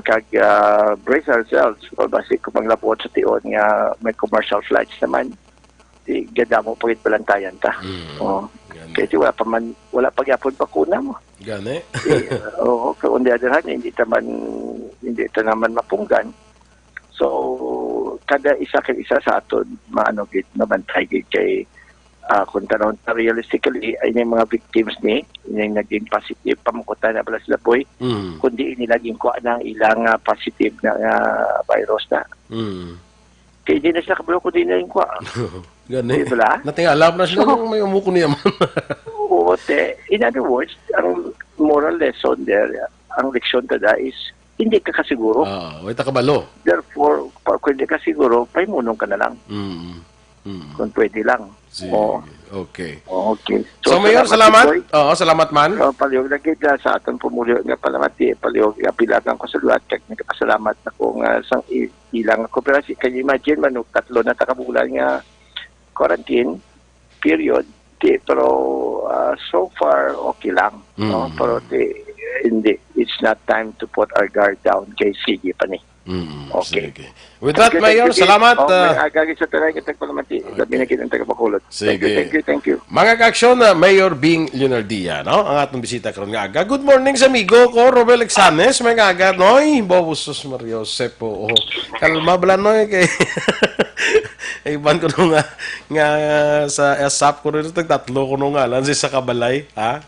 kag, ah, brace ourselves, kung basi kung maglabot sa tion nga may commercial flights naman, di gadamo pa gid balantayan ta. Mm. Oo. Gani. Kay di wala pa man, wala pa gyapon bakuna mo. Gani. Eh, oo, kay on the other hand, hindi ta man, hindi ta naman mapunggan. So, kada isa kag isa sa aton, maano gid, mabantay gid kay, ah, kung tanawon ta realistically, ay yung mga victims ni, yung naging positive, pamukutan na pala sila, boy, Mm. kundi nila ginkuha na ang ilang, ah, positive na, ah, virus na. Mm. Kay di na sila kabalo kung di na yung kuha. Gani. Di ba? Natingala pa na sila So, yung may umuko niya man. Oo, te. In other words, ang moral lesson there, ang leksyon tada is, hindi ka kasiguro. Ah, way ta kabalo. Therefore, pa-, kung hindi ka siguro, pahimunong ka na lang. Mm. Mm. Kung pwede lang. Sige. Oo. Okay. Okay. So, So, Mayor, salamat, salamat. Boy. Oo, salamat man. So, palihog lagi na sa aton pumuluyo nga palamati, palihog nga pilagan ko sa luwat, kag nagpasalamat na ko nga sang i-, ilang kooperasyon. Can you imagine, man, tatlo na ta ka bulan nga quarantine period, di, pero, ah, so far, okay lang, no? Mm. Pero di, hindi, it's not time to put our guard down kay sige pa ni. Mm, Okay. sige. With Thank that, you, thank Mayor, you, Gid. salamat, Oh, ah. may agagi sa tanan, kitang palamati. Okay. Labi na kitang taga Bacolod. Thank you, Sige. thank you, thank you. Mga kaaksyon, na Mayor Bing Leonardia, no? Ang atong bisita karon nga aga. Good morning sa amigo ko, Romel Exanes. May aga, Noy. Bo, sus, Mario Josep, oo. Kalma bala, Noy, kay iban ko nung nga, nga sa S A P ko rin, tatlo ko nung ngalan, si sa Kabalay, ha?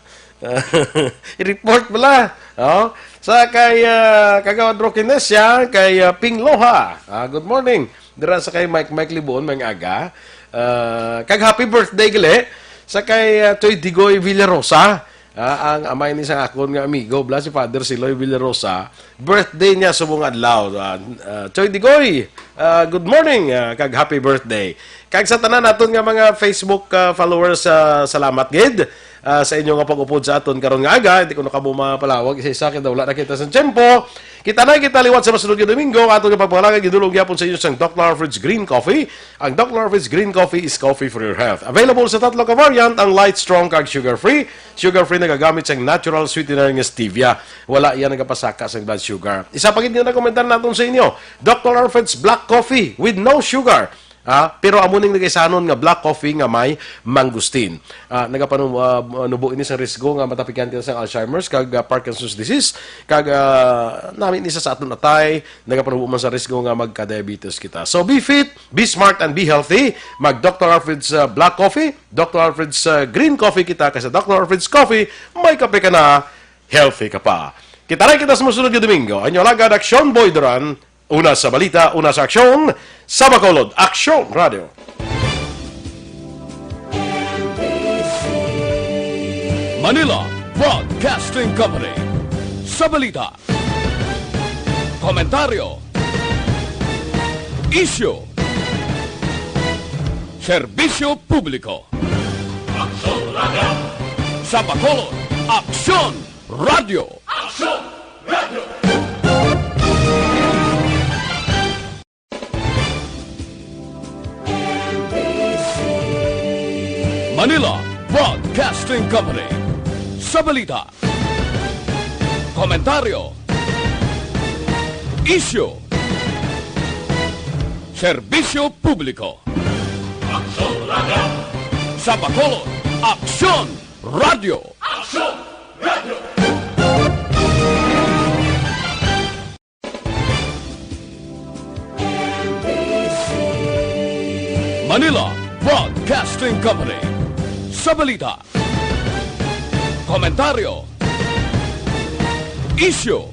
I-report bala, oh. Sa kay, ah, Kagawad Rocky Nesia, kay, ah, Ping Loha. Ah, good morning. Dira sa kay Mike, Mike Libon, may aga. Ah, kag happy birthday gali sa kay, ah, Toy Digoy Villarosa. Ah, ang amay ni sa akon nga amigo, bala si Father Siloy Villarosa. Birthday niya subong adlaw. Ah, ah, Choy Digoy, ah, good morning, ah, kag happy birthday. Kag sa tanan naton nga mga Facebook, ah, followers, ah, salamat gid. ah, sa inyo nga pag-upod sa aton karon nga aga. Hindi ko na kamo mapalawag isa-isa kay wala na kita sa tiyempo. Kita na kita liwat sa masunod nga Domingo. Aton nga pagpangalagad, gidulong gyapon sa inyo sang Doctor Alfred's Green Coffee. Ang Doctor Alfred's Green Coffee is coffee for your health. Available sa tatlo ka variant, ang light, strong, kag sugar-free. Sugar-free nagagamit sang natural sweetener nga stevia. Wala yan nagapasaka sang blood sugar. Isa pa gid nga nakomentar naton sa inyo, Doctor Alfred's Black Coffee with no sugar. Ah, pero amo ning nagaisanon nga black coffee nga may mangosteen. Ah, nagapanu-, ah, nubo ini sa risgo nga matapikan kita sa Alzheimer's kag, ah, Parkinson's disease, kag, ah, nami ni sa, sa aton atay, nagapanubo man sa risgo nga magka-diabetes kita. So, be fit, be smart, and be healthy. Mag Doctor Alfred's, ah, Black Coffee, Doctor Alfred's, ah, Green Coffee kita, kay sa Doctor Alfred's Coffee, may kape ka na, healthy ka pa. Kita na kita sa musunod nga Domingo. Ang inyo alagad, Aksyon Boy Duran. Una sa balita, una sa aksyon, sa Bacolod, Aksyon Radio. Manila Broadcasting Company. Sa balita, komentaryo, isyu, serbisyo publiko. Aksyon Radio. Sa Bacolod, Aksyon Radio. Aksyon Radio. Manila Broadcasting Company. Sa balita, komentaryo, isyu, serbisyo publiko. Aksyon Radio. Sa Bacolod, Aksyon Radio. Aksyon Radio. Manila Broadcasting Company. Sa balita, komentaryo, isyu,